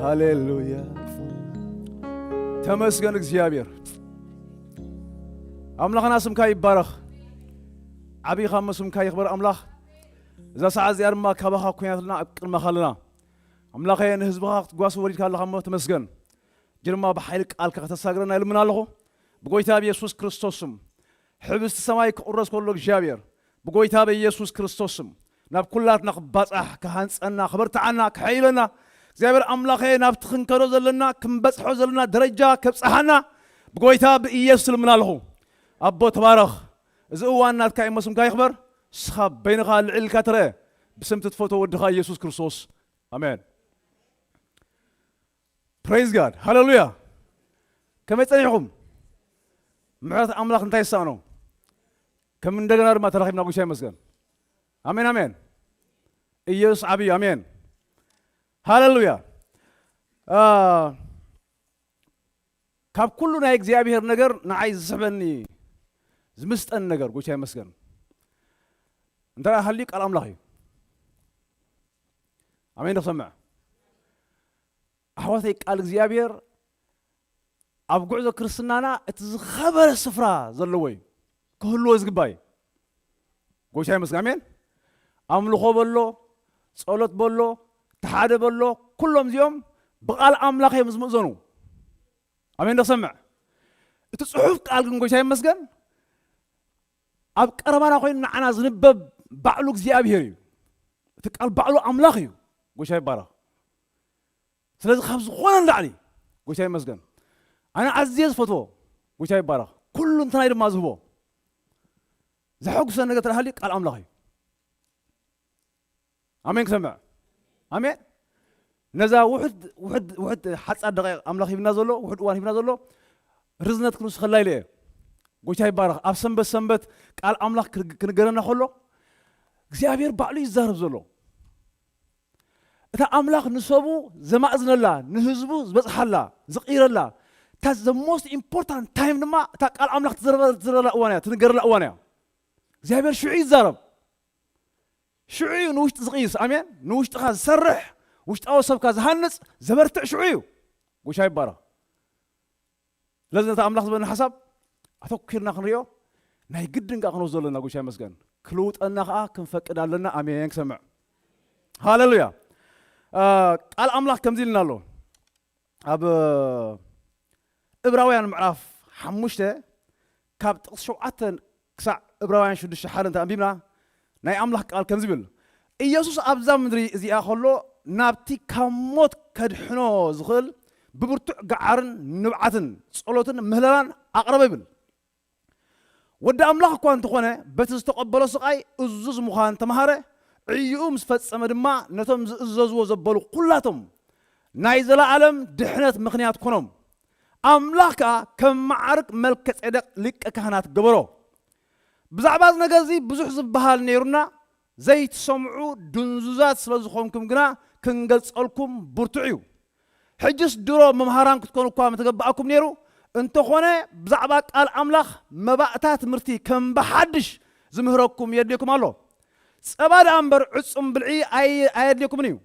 ሃሌሉያ። ተመስገን እግዚኣብሔር። ኣምላኽና ስምካ ይባረኽ። ዓብዪ ካብ መስምካ ይኽበር ኣምላኽ። እዛ ሰዓት እዚኣ ድማ ካባኻ ኮይናትና ኣብ ቅድመኻ ኣለና። ኣምላኸ ንህዝብኻ ክትጓስ ወሪድካ ኣለኻ እሞ ተመስገን። ጅርማ ብሓይሊ ቃልካ ከተሳግረና ይልምን ኣለኹ። ብጎይታ ብየሱስ ክርስቶስ ስም ሕብስቲ ሰማይ ክቑረስ ከሎ እግዚኣብሔር ብጎይታ ብየሱስ ክርስቶስ ስም ናብ ኩላትና ክባጻሕ፣ ክሃንጸና፣ ክበርትዓና፣ ክሕይለና እግዚኣብሔር ኣምላኸ ናብቲ ክንከዶ ዘለና ክንበጽሖ ዘለና ደረጃ ከብጽሓና ብጎይታ ብኢየሱስ ልምን ኣለኹ። ኣቦ ተባረኽ። እዚ እዋን ናትካ እዩ፣ መስምካ ይኽበር። ንስኻ በይንኻ ልዕል ኢልካ ትረአ። ብስም ትትፈቶ ወድኻ ኢየሱስ ክርስቶስ ኣሜን። ፕሬዝ ጋድ ሃሌሉያ። ከመይ ጸኒሕኩም? ምሕረት ኣምላኽ እንታይ ይሳኖ? ከም እንደገና ድማ ተራኺብና ጉሻ ይመስገን። ኣሜን ኣሜን። ኢየሱስ ዓብዩ ኣሜን። ሃሌሉያ። አ፣ ካብ ኩሉ ናይ እግዚኣብሔር ነገር ንዓይ ዝስሕበኒ ዝምስጠኒ ነገር ጎይታ ይመስገን እንተ ሃልዩ ቃል ኣምላኽ እዩ። ኣሜን። ንክሰምዕ ኣሕዋተይ ቃል እግዚኣብሔር ኣብ ጉዕዞ ክርስትናና እቲ ዝኸበረ ስፍራ ዘለዎ እዩ፣ ክህልዎ ዝግባእ እዩ። ጎይታ ይመስገን። ኣሜን። ኣምልኾ በሎ፣ ጸሎት በሎ፣ ተሓደ በሎ፣ ኩሎም እዚኦም ብቓል ኣምላኽ እዮም ዝምእዘኑ። ኣሜን። ንክሰምዕ እቲ ጽሑፍ ቃል ግን ጎይታ ይመስገን ኣብ ቀረባና ኮይኑ ንዓና ዝንበብ ባዕሉ እግዚኣብሔር እዩ። እቲ ቃል ባዕሉ ኣምላኽ እዩ። ጎይታ ይባረኽ። ስለዚ ካብ ዝኾነ ንላዕሊ ጎይታ ይመስገን ኣነ ኣዝየ ዝፈትዎ ጎይታ ይባረኽ። ኩሉ እንትናይ ድማ ዝህቦ ዘሐጉሰ ነገር ተላሃሊ ቃል ኣምላኽ እዩ። ኣሜን። ክሰምዕ ኣሜን። ነዛ ውሕድ ውሕድ ውሕድ ሓጻር ደቂቕ ኣምላኽ ሂብና ዘሎ፣ ውሕድ እዋን ሂብና ዘሎ ርዝነት ክንውስኸላ ኢለ እየ። ጎይታ ይባረኽ። ኣብ ሰንበት ሰንበት ቃል ኣምላኽ ክን- ክንገረና ከሎ እግዚኣብሔር ባዕሉ ይዛረብ ዘሎ። እታ ኣምላኽ ንሰቡ ዘማእዝነላ፣ ንህዝቡ ዝበጽሓላ፣ ዝቕይረላ፣ እታ the most important time ድማ እታ ቃል ኣምላኽ ትዘረበ- ትዘረበላ እዋን እያ፣ ትንገረላ እዋን እያ። እግዚኣብሔር ሽዑ ይዛረብ። ሽዑ እዩ ንውሽጢ ዝቕይስ። ኣሜን። ንውሽጥኻ ዝሰርሕ፣ ውሽጣዊ ሰብካ ዝሃንጽ፣ ዘበርትዕ ሽዑ እዩ። ጎይታ ይባረኽ። ስለዚ ነቲ ኣምላኽ ዝበለና ሓሳብ ኣተኲርና ክንሪኦ ናይ ግድን ከኣ ክንወስዶ ኣለና። ጎይታ ይመስገን። ክልውጠና ከኣ ክንፈቅድ ኣለና። ኣሜን። ክሰምዕ። ሃሌሉያ። አ፣ ቃል ኣምላኽ ከምዚ ኢልና ኣሎ። ኣብ እብራውያን ምዕራፍ ሓሙሽተ ካብ ጥቕሲ ሸውዓተ ክሳዕ እብራውያን ሽዱሽተ ሓደ እንተ ኣንቢብና ናይ ኣምላኽ ቃል ከምዚ ይብል፣ ኢየሱስ ኣብዛ ምድሪ እዚኣ ከሎ ናብቲ ካብ ሞት ከድሕኖ ዝኽእል ብብርቱዕ ገዓርን ንብዓትን ጸሎትን ምህለላን ኣቕረበ ይብል። ወዲ ኣምላኽ እኳ እንተኾነ በቲ ዝተቐበሎ ስቓይ እዙዝ ምዃን ተማሃረ። ዕይኡ ምስ ፈጸመ ድማ ነቶም ዝእዘዝዎ ዘበሉ ኩላቶም ናይ ዘለኣለም ድሕነት ምኽንያት ኮኖም። ኣምላኽ ከኣ ከም መዓርግ መልከጼዴቅ ሊቀ ካህናት ገበሮ። ብዛዕባ እዚ ነገር እዚ ብዙሕ ዝበሃል ነይሩና ዘይትሰምዑ ድንዙዛት ስለ ዝኾንኩም ግና ክንገልጸልኩም ብርቱዕ እዩ። ሕጅስ ድሮ መምሃራን ክትኮኑ እኳ ምተገባኣኩም ነይሩ። እንተኾነ ብዛዕባ ቃል ኣምላኽ መባእታ ትምህርቲ ከም ብሓድሽ ዝምህረኩም የድልየኩም ኣሎ። ጸባ ደኣ እምበር ዕጹም ብልዒ ኣይ- ኣየድልየኩምን እዩ።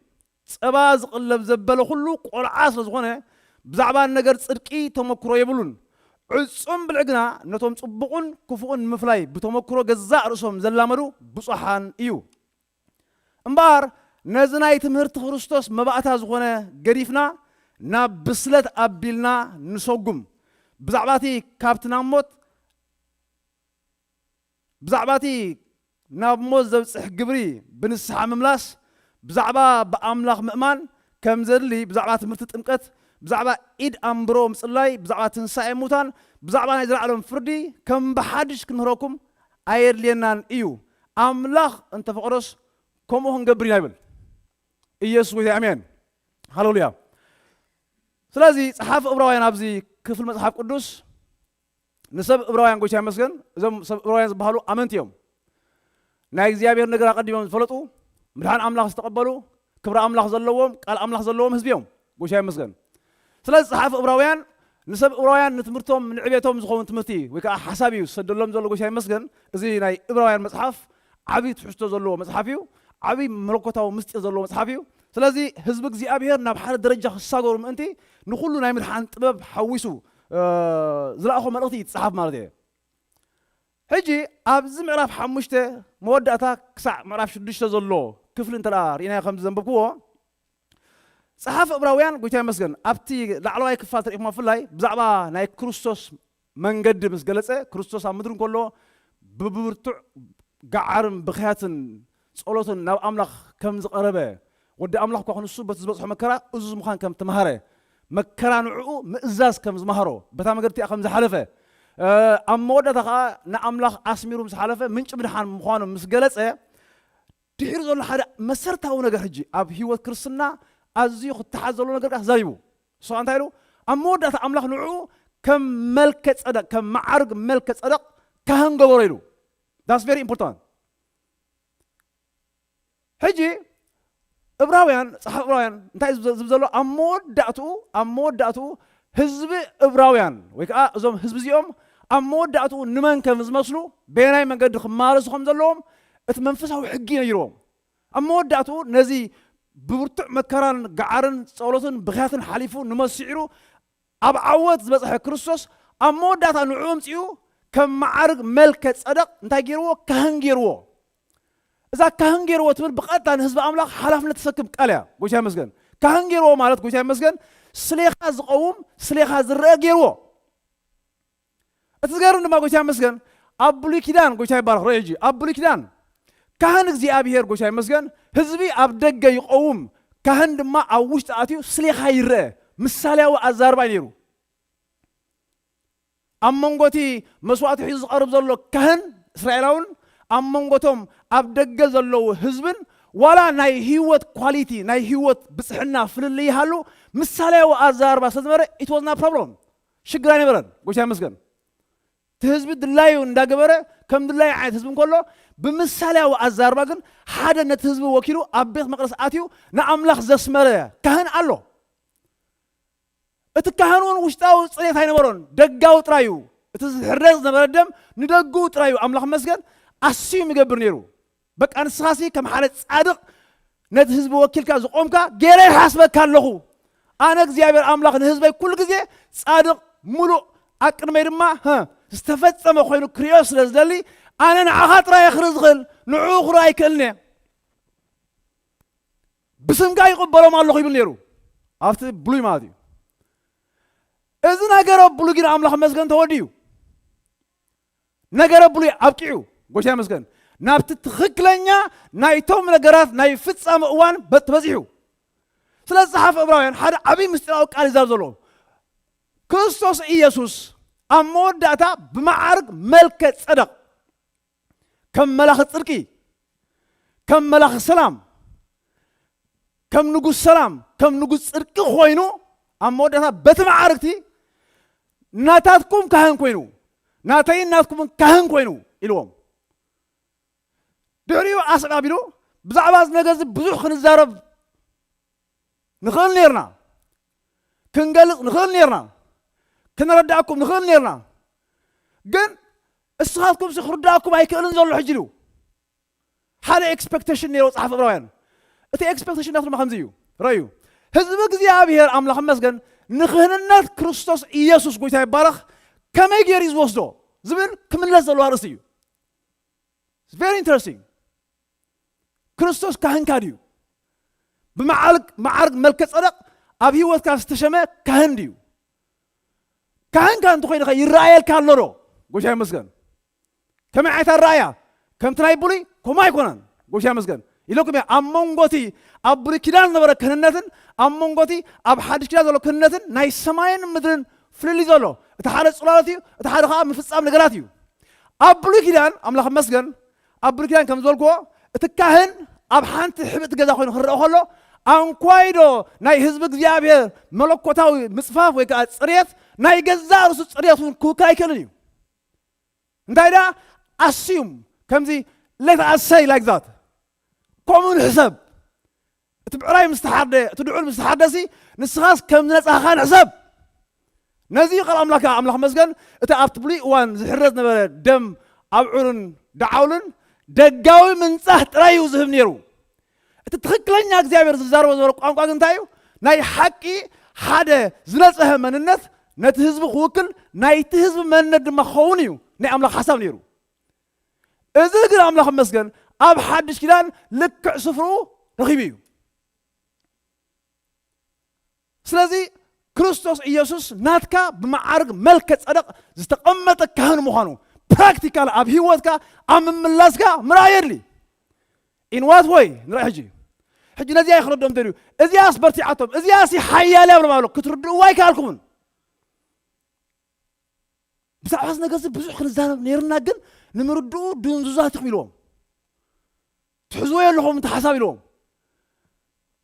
ጸባ ዝቕለብ ዘበለ ኩሉ ቆልዓ ስለ ዝኾነ ብዛዕባ ነገር ጽድቂ ተመክሮ የብሉን። ዕጹም ብልዒ ግና ነቶም ጽቡቕን ክፉእን ንምፍላይ ብተመክሮ ገዛእ ርእሶም ዘላመዱ ብጹሓን እዩ። እምበኣር ነዚ ናይ ትምህርቲ ክርስቶስ መባእታ ዝኾነ ገዲፍና ናብ ብስለት ኣቢልና ንሰጉም። ብዛዕባ እቲ ካብቲ ናብ ሞት ብዛዕባ እቲ ናብ ሞት ዘብጽሕ ግብሪ ብንስሓ ምምላስ፣ ብዛዕባ ብኣምላኽ ምእማን ከም ዘድሊ፣ ብዛዕባ ትምህርቲ ጥምቀት፣ ብዛዕባ ኢድ ኣንብሮ ምጽላይ፣ ብዛዕባ ትንሳኤ ሙታን፣ ብዛዕባ ናይ ዘለዓለም ፍርዲ ከም ብሓድሽ ክንምህረኩም ኣየድልየናን እዩ። ኣምላኽ እንተፈቐዶስ ከምኡ ክንገብር ኢና ይብል። ኢየሱስ ጎይታ ኣሜን። ሃሌሉያ። ስለዚ ጸሓፊ እብራውያን ኣብዚ ክፍል መጽሓፍ ቅዱስ ንሰብ እብራውያን ጎይታ ይመስገን፣ እዞም ሰብ እብራውያን ዝበሃሉ ኣመንቲ እዮም። ናይ እግዚኣብሔር ነገር ኣቐዲሞም ዝፈለጡ፣ ምድሓን ኣምላኽ ዝተቐበሉ፣ ክብሪ ኣምላኽ ዘለዎም፣ ቃል ኣምላኽ ዘለዎም ህዝቢ እዮም። ጎይታ ይመስገን። ስለዚ ጸሓፊ እብራውያን ንሰብ እብራውያን ንትምህርቶም ንዕቤቶም ዝኸውን ትምህርቲ ወይ ከዓ ሓሳብ እዩ ዝሰደሎም ዘሎ። ጎይታ ይመስገን። እዚ ናይ እብራውያን መጽሓፍ ዓብዪ ትሕዝቶ ዘለዎ መጽሓፍ እዩ። ዓብዪ መለኮታዊ ምስጢር ዘለዎ መጽሓፍ እዩ። ስለዚ ህዝቢ እግዚኣብሔር ናብ ሓደ ደረጃ ክሳገሩ ምእንቲ ንኹሉ ናይ ምድሓን ጥበብ ሓዊሱ ዝለኣኾ መልእኽቲ ይትፅሓፍ ማለት እየ። ሕጂ ኣብዚ ምዕራፍ ሓሙሽተ መወዳእታ ክሳዕ ምዕራፍ ሽዱሽተ ዘሎ ክፍሊ እንተ ርኢናዮ ከም ዘንብብክዎ፣ ጸሓፊ እብራውያን ጎይታ ይመስገን ኣብቲ ላዕለዋይ ክፋል ተሪእኩማ ብፍላይ ብዛዕባ ናይ ክርስቶስ መንገዲ ምስ ገለጸ፣ ክርስቶስ ኣብ ምድሪ እንከሎ ብብርቱዕ ገዓርን ብኽያትን ጸሎትን ናብ ኣምላኽ ከም ዝቐረበ፣ ወዲ ኣምላኽ እኳ ክንሱ በቲ ዝበጽሖ መከራ እዙዝ ምዃን ከም ተምሃረ፣ መከራ ንዕኡ ምእዛዝ ከም ዝመሃሮ፣ በታ መገዲ እቲኣ ከም ዝሓለፈ፣ ኣብ መወዳእታ ኸዓ ንኣምላኽ ኣስሚሩ ምስ ሓለፈ ምንጪ ምድሓን ምዃኑ ምስ ገለጸ፣ ድሒሩ ዘሎ ሓደ መሰረታዊ ነገር ሕጂ ኣብ ህይወት ክርስትና ኣዝዩ ክተሓዝ ዘሎ ነገር ከዓ ተዛሪቡ። እሱ እንታይ ኢሉ? ኣብ መወዳእታ ኣምላኽ ንዕኡ ከም መልከ ጸደቅ፣ ከም መዓርግ መልከ ጸደቅ ካህን ገበሮ ኢሉ። That's very important። ሕጂ እብራውያን፣ ጸሓፊ እብራውያን እንታይ እዩ ዝብ ዘሎ? ኣብ መወዳእትኡ፣ ኣብ መወዳእትኡ ህዝቢ እብራውያን ወይ ከዓ እዞም ህዝቢ እዚኦም ኣብ መወዳእትኡ ንመን ከም ዝመስሉ፣ በየናይ መንገዲ ክማረሱ ከም ዘለዎም እቲ መንፈሳዊ ሕጊ ነይርዎም። ኣብ መወዳእትኡ ነዚ ብብርቱዕ መከራን ገዓርን ጸሎትን ብኽያትን ሓሊፉ ንመሲዕሩ ኣብ ዓወት ዝበጽሐ ክርስቶስ ኣብ መወዳእታ ንዕኡ ኣምጺኡ ከም መዓርግ መልከ ጸደቕ እንታይ ገይርዎ? ካህን ገይርዎ። እዛ ካህን ገይርዎ ትብል ብቐጥታ ንህዝቢ ኣምላኽ ሓላፍነት ትሰክም ቃል እያ። ጎይታ ይመስገን። ካህን ገይርዎ ማለት ጎይታ ይመስገን፣ ስሌኻ ዝቐውም፣ ስሌኻ ዝረአ ገይርዎ። እቲ ዝገርም ድማ ጎይታ ይመስገን፣ ኣብ ብሉይ ኪዳን፣ ጎይታ ይባረኽ፣ ርኦ ሕጂ፣ ኣብ ብሉይ ኪዳን ካህን እግዚኣብሔር፣ ጎይታ ይመስገን፣ ህዝቢ ኣብ ደገ ይቐውም፣ ካህን ድማ ኣብ ውሽጢ ኣትዩ ስሌኻ ይረአ። ምሳሌያዊ ኣዛርባ እዩ ነይሩ። ኣብ መንጎ እቲ መስዋእቲ ሒዙ ዝቐርብ ዘሎ ካህን እስራኤላውን ኣብ መንጎቶም ኣብ ደገ ዘለዉ ህዝብን ዋላ ናይ ህይወት ኳሊቲ፣ ናይ ህይወት ብጽሕና ፍልልይ ይሃሉ፣ ምሳሌያዊ ኣዛርባ ስለ ዝነበረ it was no problem። ሽግር ኣይነበረን። ጎይታ ይመስገን። እቲ ህዝቢ ድላዩ እንዳገበረ ከም ድላዩ ዓይነት ህዝቢ እንከሎ፣ ብምሳሌያዊ ኣዛርባ ግን ሓደ ነቲ ህዝቢ ወኪሉ ኣብ ቤት መቕደስ ኣትዩ ንኣምላኽ ዘስመረ ካህን ኣሎ። እቲ ካህን እውን ውሽጣዊ ጽሬት ኣይነበሮን፣ ደጋዊ ጥራዩ። እቲ ዝሕረድ ዝነበረ ደም ንደግኡ ጥራዩ ኣምላኽ መስገን ኣስዩ ይገብር ነይሩ። በቃ ንስኻሲ ከም ሓደ ጻድቕ ነቲ ህዝቢ ወኪልካ ዝቆምካ ገይረ ይሓስበካ ኣለኹ። ኣነ እግዚኣብሔር ኣምላኽ ንህዝበይ ኩሉ ግዜ ጻድቕ፣ ሙሉእ፣ ኣብ ቅድመይ ድማ፣ ሀ፣ ዝተፈጸመ ኮይኑ ክርእዮ ስለ ዝደሊ፣ ኣነ ንዓኻ ጥራይ እየ ክርኢ ዝኽእል፣ ንዕኡ ክርኢ ኣይክእልን እየ። ብስምካ ይቕበሎም ኣለኹ ይብል ነይሩ። ኣብቲ ብሉይ ማለት እዩ። እዚ ነገረ ብሉይ ግን ኣምላኽ መስገን ተወዲኡ። ነገረ ብሉይ ኣብቂዑ። ጎይታ ይመስገን። ናብቲ ትኽክለኛ ናይቶም ነገራት ናይ ፍጻመ እዋን በ-፣ በጺሑ። ስለዚ ጸሓፊ ዕብራውያን ሓደ ዓብዪ ምስጢራዊ ቃል ይዛረብ ዘሎ። ክርስቶስ ኢየሱስ ኣብ መወዳእታ ብመዓርግ መልከ ጸደቕ ከም መላኺ ጽድቂ፣ ከም መላኺ ሰላም፣ ከም ንጉስ ሰላም፣ ከም ንጉስ ጽድቂ ኮይኑ ኣብ መወዳእታ በቲ መዓርግቲ ናታትኩም ካህን ኮይኑ፣ ናተይን ናትኩምን ካህን ኮይኑ ኢልዎም። ድሕሪኡ ኣስዕብ ኣቢሉ ብዛዕባ እዚ ነገር እዚ ብዙሕ ክንዛረብ ንኽእል ነይርና፣ ክንገልጽ ንኽእል ነይርና፣ ክንረዳእኩም ንኽእል ነይርና። ግን እስኻትኩም ሲ ክርዳእኩም ኣይክእልን ዘሎ ሕጂ ኢሉ ሓደ ኤክስፔክቴሽን ነይሮ ጸሓፊ ዕብራውያን። እቲ ኤክስፔክቴሽን ናቱ ድማ ከምዚ እዩ። ረዩ፣ ህዝቢ እግዚኣብሔር ኣምላኽ መስገን ንክህንነት ክርስቶስ ኢየሱስ ጎይታ ይባረኽ ከመይ ገይሩ እዩ ዝወስዶ ዝብል ክምለስ ዘለዎ ኣርእስቲ እዩ። It's very interesting። ክርስቶስ ካህንካ ድዩ? ብመዓርግ፣ መዓርግ መልከ ጸደቕ ኣብ ህይወትካ ዝተሸመ ካህን ድዩ? ካህንካ እንተኾይኑ ኸ ይረኣየልካ ኣሎ ዶ? ጎይታ ይመስገን። ከመይ ዓይነት ኣረኣእያ? ከምቲ ናይ ብሉይ ከምኡ ኣይኮነን። ጎይታ ይመስገን። ኢለኩም እየ፣ ኣብ መንጎቲ ኣብ ብሉይ ኪዳን ዝነበረ ክህንነትን ኣብ መንጎቲ ኣብ ሓድሽ ኪዳን ዘሎ ክህንነትን ናይ ሰማይን ምድርን ፍልልይ ዘሎ። እቲ ሓደ ጽላሎት እዩ፣ እቲ ሓደ ኸዓ ምፍጻም ነገራት እዩ። ኣብ ብሉይ ኪዳን፣ ኣምላኽ ይመስገን፣ ኣብ ብሉይ ኪዳን ከም ዝበልክዎ፣ እቲ ካህን ኣብ ሓንቲ ሕብእቲ ገዛ ኮይኑ ክረአ ከሎ፣ ኣንኳይዶ ናይ ህዝቢ እግዚኣብሔር መለኮታዊ ምጽፋፍ ወይ ከዓ ጽርየት፣ ናይ ገዛእ ርእሱ ጽርየት እውን ክውክል ኣይክእልን እዩ። እንታይ ደኣ ኣስዩም ከምዚ let us say like that። ከምኡ ንሕሰብ። እቲ ብዕራይ ምስ ተሓርደ፣ እቲ ድዑል ምስ ተሓርደሲ፣ ንስኻስ ከም ዝነጻኻ ንሕሰብ። ነዚ እዩ ቃል ኣምላኽ፣ ኣምላኽ መስገን፣ እቲ ኣብቲ ብሉይ እዋን ዝሕረድ ዝነበረ ደም ኣብዑርን ደዓውልን ደጋዊ ምንጻህ ጥራይ እዩ ዝህብ ነይሩ። እቲ ትኽክለኛ እግዚኣብሔር ዝዛረቦ ዝበረ ቋንቋ ግን እንታይ እዩ? ናይ ሓቂ ሓደ ዝነጽሀ መንነት ነቲ ህዝቢ ክውክል፣ ናይቲ ህዝቢ መንነት ድማ ክኸውን እዩ ናይ ኣምላኽ ሓሳብ ነይሩ። እዚ ግን ኣምላኽ መስገን ኣብ ሓድሽ ኪዳን ልክዕ ስፍርኡ ረኺቡ እዩ። ስለዚ ክርስቶስ ኢየሱስ ናትካ ብመዓርግ መልከ ጸደቕ ዝተቐመጠ ካህን ምዃኑ ፕራክቲካል ኣብ ህይወትካ ኣብ ምምላስካ ምርኣይ የድሊ። ኢንዋት ወይ ንርኢ ሕጂ። ሕጂ ነዚኣ ይክረዶም ደልዩ። እዚኣስ በርቲዓቶም፣ እዚኣስ ሓያል እያ ብሎም ኣሎ። ክትርድእዋ ኣይከኣልኩምን። ብዛዕባ እዚ ነገር እዚ ብዙሕ ክንዛረብ ነይርና፣ ግን ንምርድኡ ድንዙዛት ኢኹም ኢልዎም። ትሕዝዎ የለኹም እቲ ሓሳብ ኢልዎም።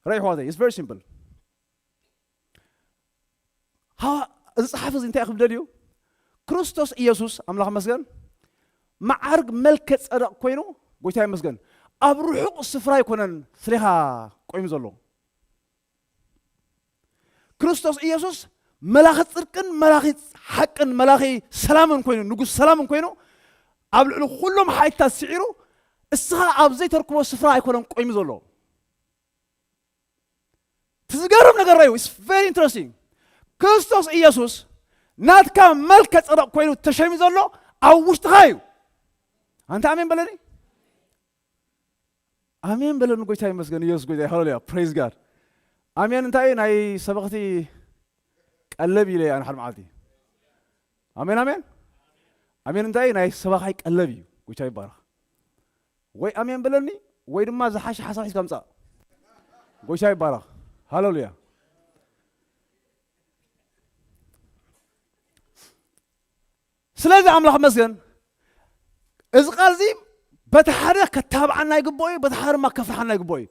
ራይ ኣሕዋተይ፣ it's very simple። ሃ-፣ እዚ ጸሓፊ እዚ እንታይ ክብል ደልዩ? ክርስቶስ ኢየሱስ፣ ኣምላኽ መስገን፣ መዓርግ መልከ ጸደቕ ኮይኑ፣ ጎይታ ይመስገን፣ ኣብ ርሑቕ ስፍራ ኣይኮነን ስሌኻ ቆይሙ ዘሎ። ክርስቶስ ኢየሱስ መላኺ ጽድቅን መላኺ ሓቅን መላኺ ሰላምን ኮይኑ፣ ንጉስ ሰላምን ኮይኑ፣ ኣብ ልዕሊ ኩሎም ሓይልታት ስዒሩ፣ እስኻ ኣብ ዘይተርክቦ ስፍራ ኣይኮነን ቆይሙ ዘሎ። እቲ ዝገርም ነገር እዩ። It's very interesting። ክርስቶስ ኢየሱስ ናትካ መልከ ጸደቕ ኮይኑ ተሸይሙ ዘሎ ኣብ ውሽጥኻ እዩ። ኣንታ ኣሜን በለኒ። ኣሜን በለኒ። ጎይታ ይመስገን። ኢየሱስ ጎይታ። ሃሌሉያ። ፕሬዝ ጋድ። ኣሜን እንታይ ናይ ሰበኽቲ ቀለብ ኢለ ኣነ ሓደ መዓልቲ። ኣሜን፣ ኣሜን። ኣሜን እንታይ ናይ ሰባኻይ ቀለብ እዩ። ጎይታ ይባረኽ። ወይ ኣሜን በለኒ ወይ ድማ ዝሓሸ ሓሳብ ሒዝካ ምጻእ። ጎይታ ይባረኽ። ሃሌሉያ። ስለዚ ኣምላኽ መስገን፣ እዚ ቃል እዚ በቲ ሓደ ከታብዓና ይግብኦ እዩ፣ በቲ ሓደ ድማ ከፍርሓና ይግብኦ እዩ።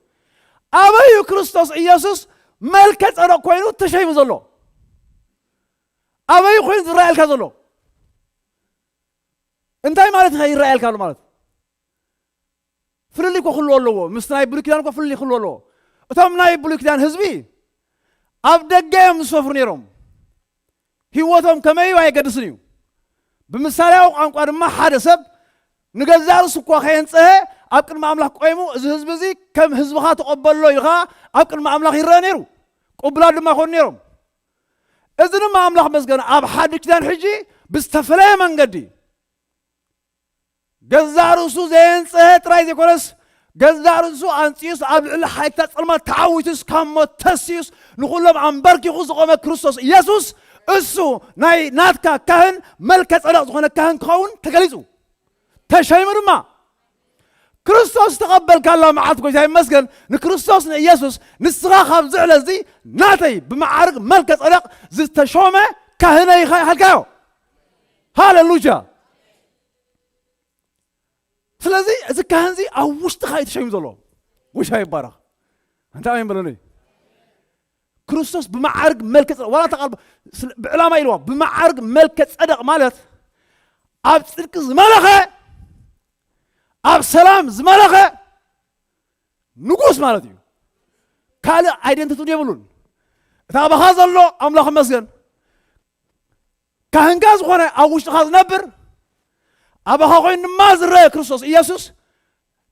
ኣበይ እዩ ክርስቶስ ኢየሱስ መልከ ጸደቕ ኮይኑ ተሸይሙ ዘሎ? ኣበይ ኮይኑ ዝረኣየልካ ዘሎ? እንታይ ማለት እዩ ይረኣየልካ ኣሎ ማለት? ፍልልይ እኮ ክህልዎ ኣለዎ። ምስ ናይ ብሉይ ኪዳን እኮ ፍልልይ ክህልዎ ኣለዎ። እቶም ናይ ብሉይ ኪዳን ህዝቢ ኣብ ደገ እዮም ዝሰፍሩ ነይሮም። ህይወቶም ከመይ እዩ ኣየገድስን እዩ። ብምሳሌያዊ ቋንቋ ድማ ሓደ ሰብ ንገዛእ ርእሱ እኳ ከየንጽሀ ኣብ ቅድሚ ኣምላኽ ቆይሙ፣ "እዚ ህዝቢ እዚ ከም ህዝብኻ ተቐበሎ" ኢኻ ኣብ ቅድሚ ኣምላኽ ይረአ ነይሩ። ቅቡላት ድማ ይኾኑ ነይሮም። እዚ ድማ ኣምላኽ መስገን ኣብ ሓድሽ ኪዳን ሕጂ ብዝተፈለየ መንገዲ ገዛእ ርእሱ ዘየንጽሀ ጥራይ ዘይኮነስ፣ ገዛእ ርእሱ ኣንጽዩስ ኣብ ልዕሊ ሓይልታት ጸልማት ተዓዊቱስ ካብ ሞት ተስዩስ ንኹሎም ኣንበርኪኹ ዝቖመ ክርስቶስ ኢየሱስ፣ እሱ ናይ ናትካ ካህን፣ መልከ ጸደቕ ዝኾነ ካህን ክኸውን ተገሊጹ። ተሸይሙ ድማ። ክርስቶስ ዝተቐበልካላ መዓልቲ፣ ጎይታ ይመስገን፣ ንክርስቶስ ንኢየሱስ፣ "ንስኻ ካብዚ ዕለት እዚ ናተይ ብመዓርግ መልከ ጸደቕ ዝተሾመ ካህነይ ኢኻ" ኢልካዮ። ሃሌሉያ። ስለዚ እዚ ካህን እዚ ኣብ ውሽጥኻ እዩ ተሸይሙ ዘሎ። ጎይታ ይባረኽ። ኣንታ ኣሜን በለኒ። ክርስቶስ ብመዓርግ መልከ ጸደቕ፣ ዋላ እታ ቃል ብ-፣ ስለ-፣ ብዕላማ ኢልዋ፣ ብመዓርግ መልከ ጸደቕ ማለት ኣብ ጽድቂ ዝመለኸ፣ ኣብ ሰላም ዝመለኸ ንጉስ ማለት እዩ። ካልእ ኣይደንቲቲ የብሉን። እቲ ኣባኻ ዘሎ ኣምላኽ ይመስገን። ካህንካ ዝኾነ ኣብ ውሽጥኻ ዝነብር፣ ኣባኻ ኮይኑ ድማ ዝረአ ክርስቶስ ኢየሱስ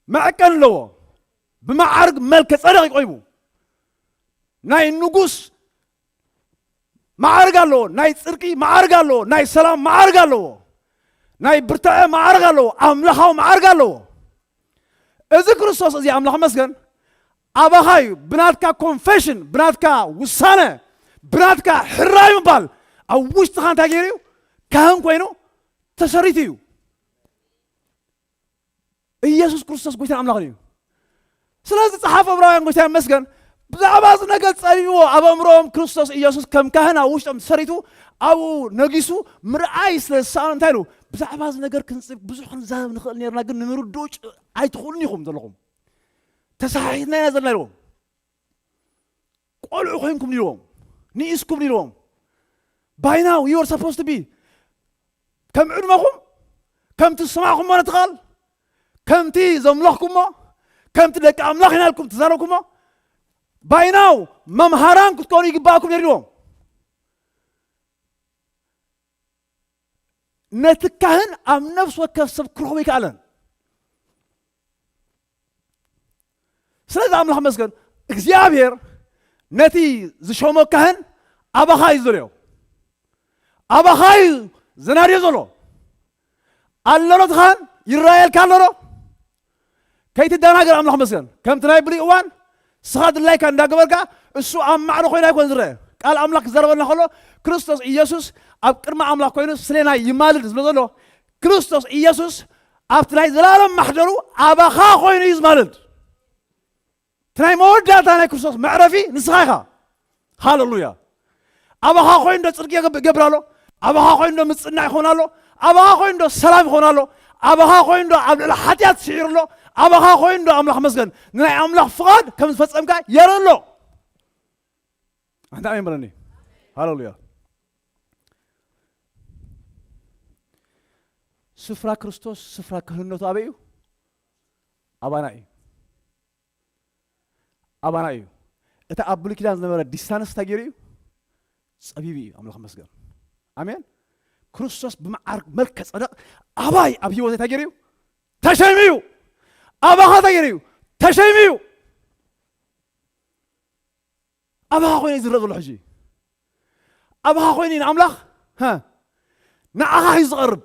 መዐቀኒ ኣለዎ። ብመዓርግ መልከ ጸደቕ ይቆይሙ። ናይ ንጉስ መዓርግ ኣለዎ፣ ናይ ጽድቂ መዓርግ ኣለዎ፣ ናይ ሰላም መዓርግ ኣለዎ፣ ናይ ብርትዐ መዓርግ ኣለዎ፣ ኣምላኻዊ መዓርግ ኣለዎ። እዚ ክርስቶስ እዚ ኣምላኽ መስገን ኣባኻ እዩ። ብናትካ ኮንፌሽን፣ ብናትካ ውሳነ፣ ብናትካ ሕራይ ምባል ኣብ ውሽጥኻ እንታይ ገይሩ እዩ? ካህን ኮይኑ ተሰሪቱ እዩ። ኢየሱስ ክርስቶስ ጎይታን ኣምላኽን እዩ። ስለዚ ጸሓፊ ዕብራውያን፣ ጎይታ ይመስገን፣ ብዛዕባ እዚ ነገር ጸቢብዎ ኣብ ኣእምሮኦም ክርስቶስ ኢየሱስ ከም ካህን ኣብ ውሽጦም ተሰሪቱ ኣብኡ ነጊሱ ምርኣይ ስለ ዝሰኣኑ እንታይ ኢሉ? ብዛዕባ እዚ ነገር ክንጽብ ብዙሕ ክንዛረብ ንኽእል ነርና፣ ግን ንምርድኡ ጭ-፣ ኣይትኽእሉን ኢኹም ዘለኹም። ተሰሓሒትና ኢና ዘለና ኢልዎም። ቆልዑ ኮይንኩም ኢልዎም። ንኢስኩም ኢልዎም። By now you are supposed to be ከም ዕድመኹም፣ ከምቲ ዝሰማዕኩሞ ነቲ ቃል፣ ከምቲ ዘምለኽኩሞ፣ ከምቲ ደቂ ኣምላኽ ኢና ኢልኩም ትዛረብኩሞ፣ by now መምሃራን ክትኮኑ ይግባእኩም ነይሩ ኢልዎም። ነቲ ካህን ኣብ ነፍሲ ወከፍ ሰብ ክረኽቦ ኣይከኣለን። ስለዚ ኣምላኽ መስገን እግዚኣብሔር ነቲ ዝሾሞ ካህን ኣባኻ እዩ ዝደልዮ። ኣባኻ እዩ ዘናድዮ ዘሎ። ኣሎ ዶ እቲ ካህን? ይረኣየልካ ኣሎ ዶ? ከይትደናገር ኣምላኽ መስገን። ከምቲ ናይ ብሉይ እዋን ንስኻ ድላይካ እንዳገበርካ እሱ ኣብ ማዕረ ኮይኑ ኣይኮን ዝረአ። ቃል ኣምላኽ ክዛረበልና ከሎ ክርስቶስ ኢየሱስ ኣብ ቅድሚ ኣምላኽ ኮይኑ ስሌና ይማልድ ዝብሎ ዘሎ ክርስቶስ ኢየሱስ ኣብቲ ናይ ዘላለም ማሕደሩ ኣባኻ ኮይኑ እዩ ዝማልድ። እቲ ናይ መወዳእታ ናይ ክርስቶስ መዕረፊ ንስኻ ኢኻ። ሃለሉያ። ኣባኻ ኮይኑ ዶ ጽድቂ ይገብር ኣሎ? ኣባኻ ኮይኑ ዶ ምጽናዕ ይኾን ኣሎ? ኣባኻ ኮይኑ ዶ ሰላም ይኾን ኣሎ? ኣባኻ ኮይኑ ዶ ኣብ ልዕሊ ሓጢኣት ስዒሩ ኣሎ? ኣባኻ ኮይኑ ዶ ኣምላኽ መስገን ንናይ ኣምላኽ ፍቓድ ከም ዝፈጸምካ የርኢ ኣሎ? ኣንታ ኣሜን በለኒ። ሃለሉያ። ስፍራ ክርስቶስ፣ ስፍራ ክህነቱ ኣበይ እዩ? ኣባና እዩ። ኣባና እዩ። እቲ ኣብ ብሉይ ኪዳን ዝነበረ ዲስታንስ እንታይ ገይሩ እዩ? ጸቢቡ እዩ። ኣምላኽ መስገን። ኣሜን። ክርስቶስ ብመዓር መልከ ጸደቕ ኣባይ ኣብ ህይወት እንታይ ገይሩ እዩ? ተሸይሙ እዩ። ኣባኻ እንታይ ገይሩ እዩ? ተሸይሙ እዩ። ኣባኻ ኮይኑ እዩ ዝረእ ዘሎ ሕጂ። ኣባኻ ኮይኑ እዩ ንኣምላኽ፣ ሃ፣ ንዓኻ እዩ ዝቐርብ።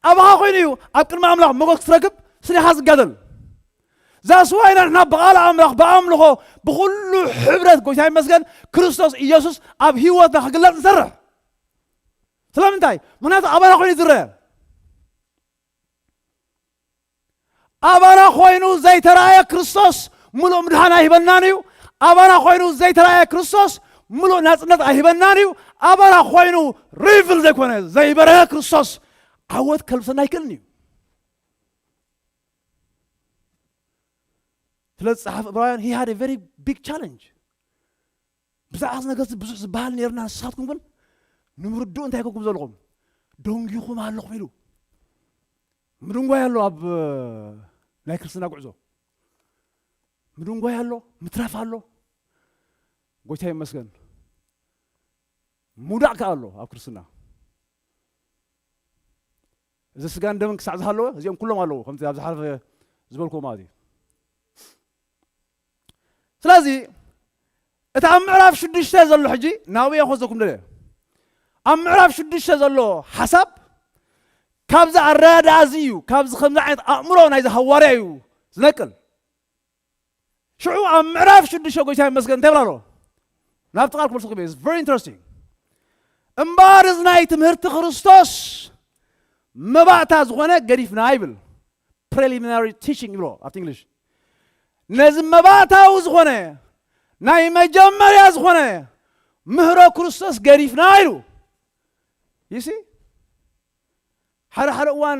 ኣባኻ ኮይኑ እዩ ኣብ ቅድሚ ኣምላኽ ሞገስ ክትረክብ ስኒኻ ዝጋደል። ዛስዋይና ንሕና ብቓል ኣምላኽ፣ ብኣምልኾ፣ ብኹሉ ሕብረት ጎይታ ይመስገን ክርስቶስ ኢየሱስ ኣብ ህይወትና ክግለጽ ንሰርሕ። ስለምንታይ? ምኽንያቱ ኣባና ኮይኑ እዩ ዝረአ። ኣባና ኮይኑ ዘይተራእየ ክርስቶስ ምሉእ ምድሓን ኣይህበናን እዩ። ኣባና ኮይኑ ዘይተራእየ ክርስቶስ ምሉእ ናጽነት ኣይህበናን እዩ። ኣባና ኮይኑ ሪቭል ዘይኮነ ዘይበረሀ ክርስቶስ ዓወት ከልብሰና ኣይክእልን እዩ። ስለዚ ጸሓፊ ዕብራውያን he had a very big challenge። ብዛዕባ እዚ ነገር እዚ ብዙሕ ዝበሃል ነይርና፣ ንስኻትኩም ግን ንምርድኡ እንታይ ኮንኩም ዘለኹም? ደንጊኹም ኣለኹም ኢሉ። ምድንጓይ ኣሎ ኣብ ናይ ክርስትና ጉዕዞ። ምድንጓይ ኣሎ፣ ምትራፍ ኣሎ። ጎይታ ይመስገን። ምውዳቕ ከኣ ኣሎ ኣብ ክርስትና። እዚ ስጋን ደምን ክሳዕ ዝሃለወ እዚኦም ኩሎም ኣለዉ፣ ከምቲ ኣብ ዝሓለፈ ዝበልኩዎ ማለት እዩ። ስለዚ እቲ ኣብ ምዕራፍ ሽዱሽተ ዘሎ ሕጂ ናብኡ እየ ክወስደኩም ደልየ። ኣብ ምዕራፍ ሽዱሽተ ዘሎ ሓሳብ ካብዚ ኣረዳድኣ እዚ እዩ፣ ካብዚ ከምዚ ዓይነት ኣእምሮ ናይዚ ሃዋርያ እዩ ዝነቅል። ሽዑ ኣብ ምዕራፍ ሽዱሽተ ጎይታ ይመስገን እንታይ ይብል ኣሎ? ናብቲ ቃል ክመልሰኩም እየ። It's very interesting። እምበኣር እዚ ናይ ትምህርቲ ክርስቶስ መባእታ ዝኾነ ገዲፍና ይብል። Preliminary teaching ይብሎ ኣብቲ እንግሊሽ። ነዚ መባእታዊ ዝኾነ ናይ መጀመርያ ዝኾነ ምህሮ ክርስቶስ ገዲፍና ኢሉ። ይሲ ሓደ ሓደ እዋን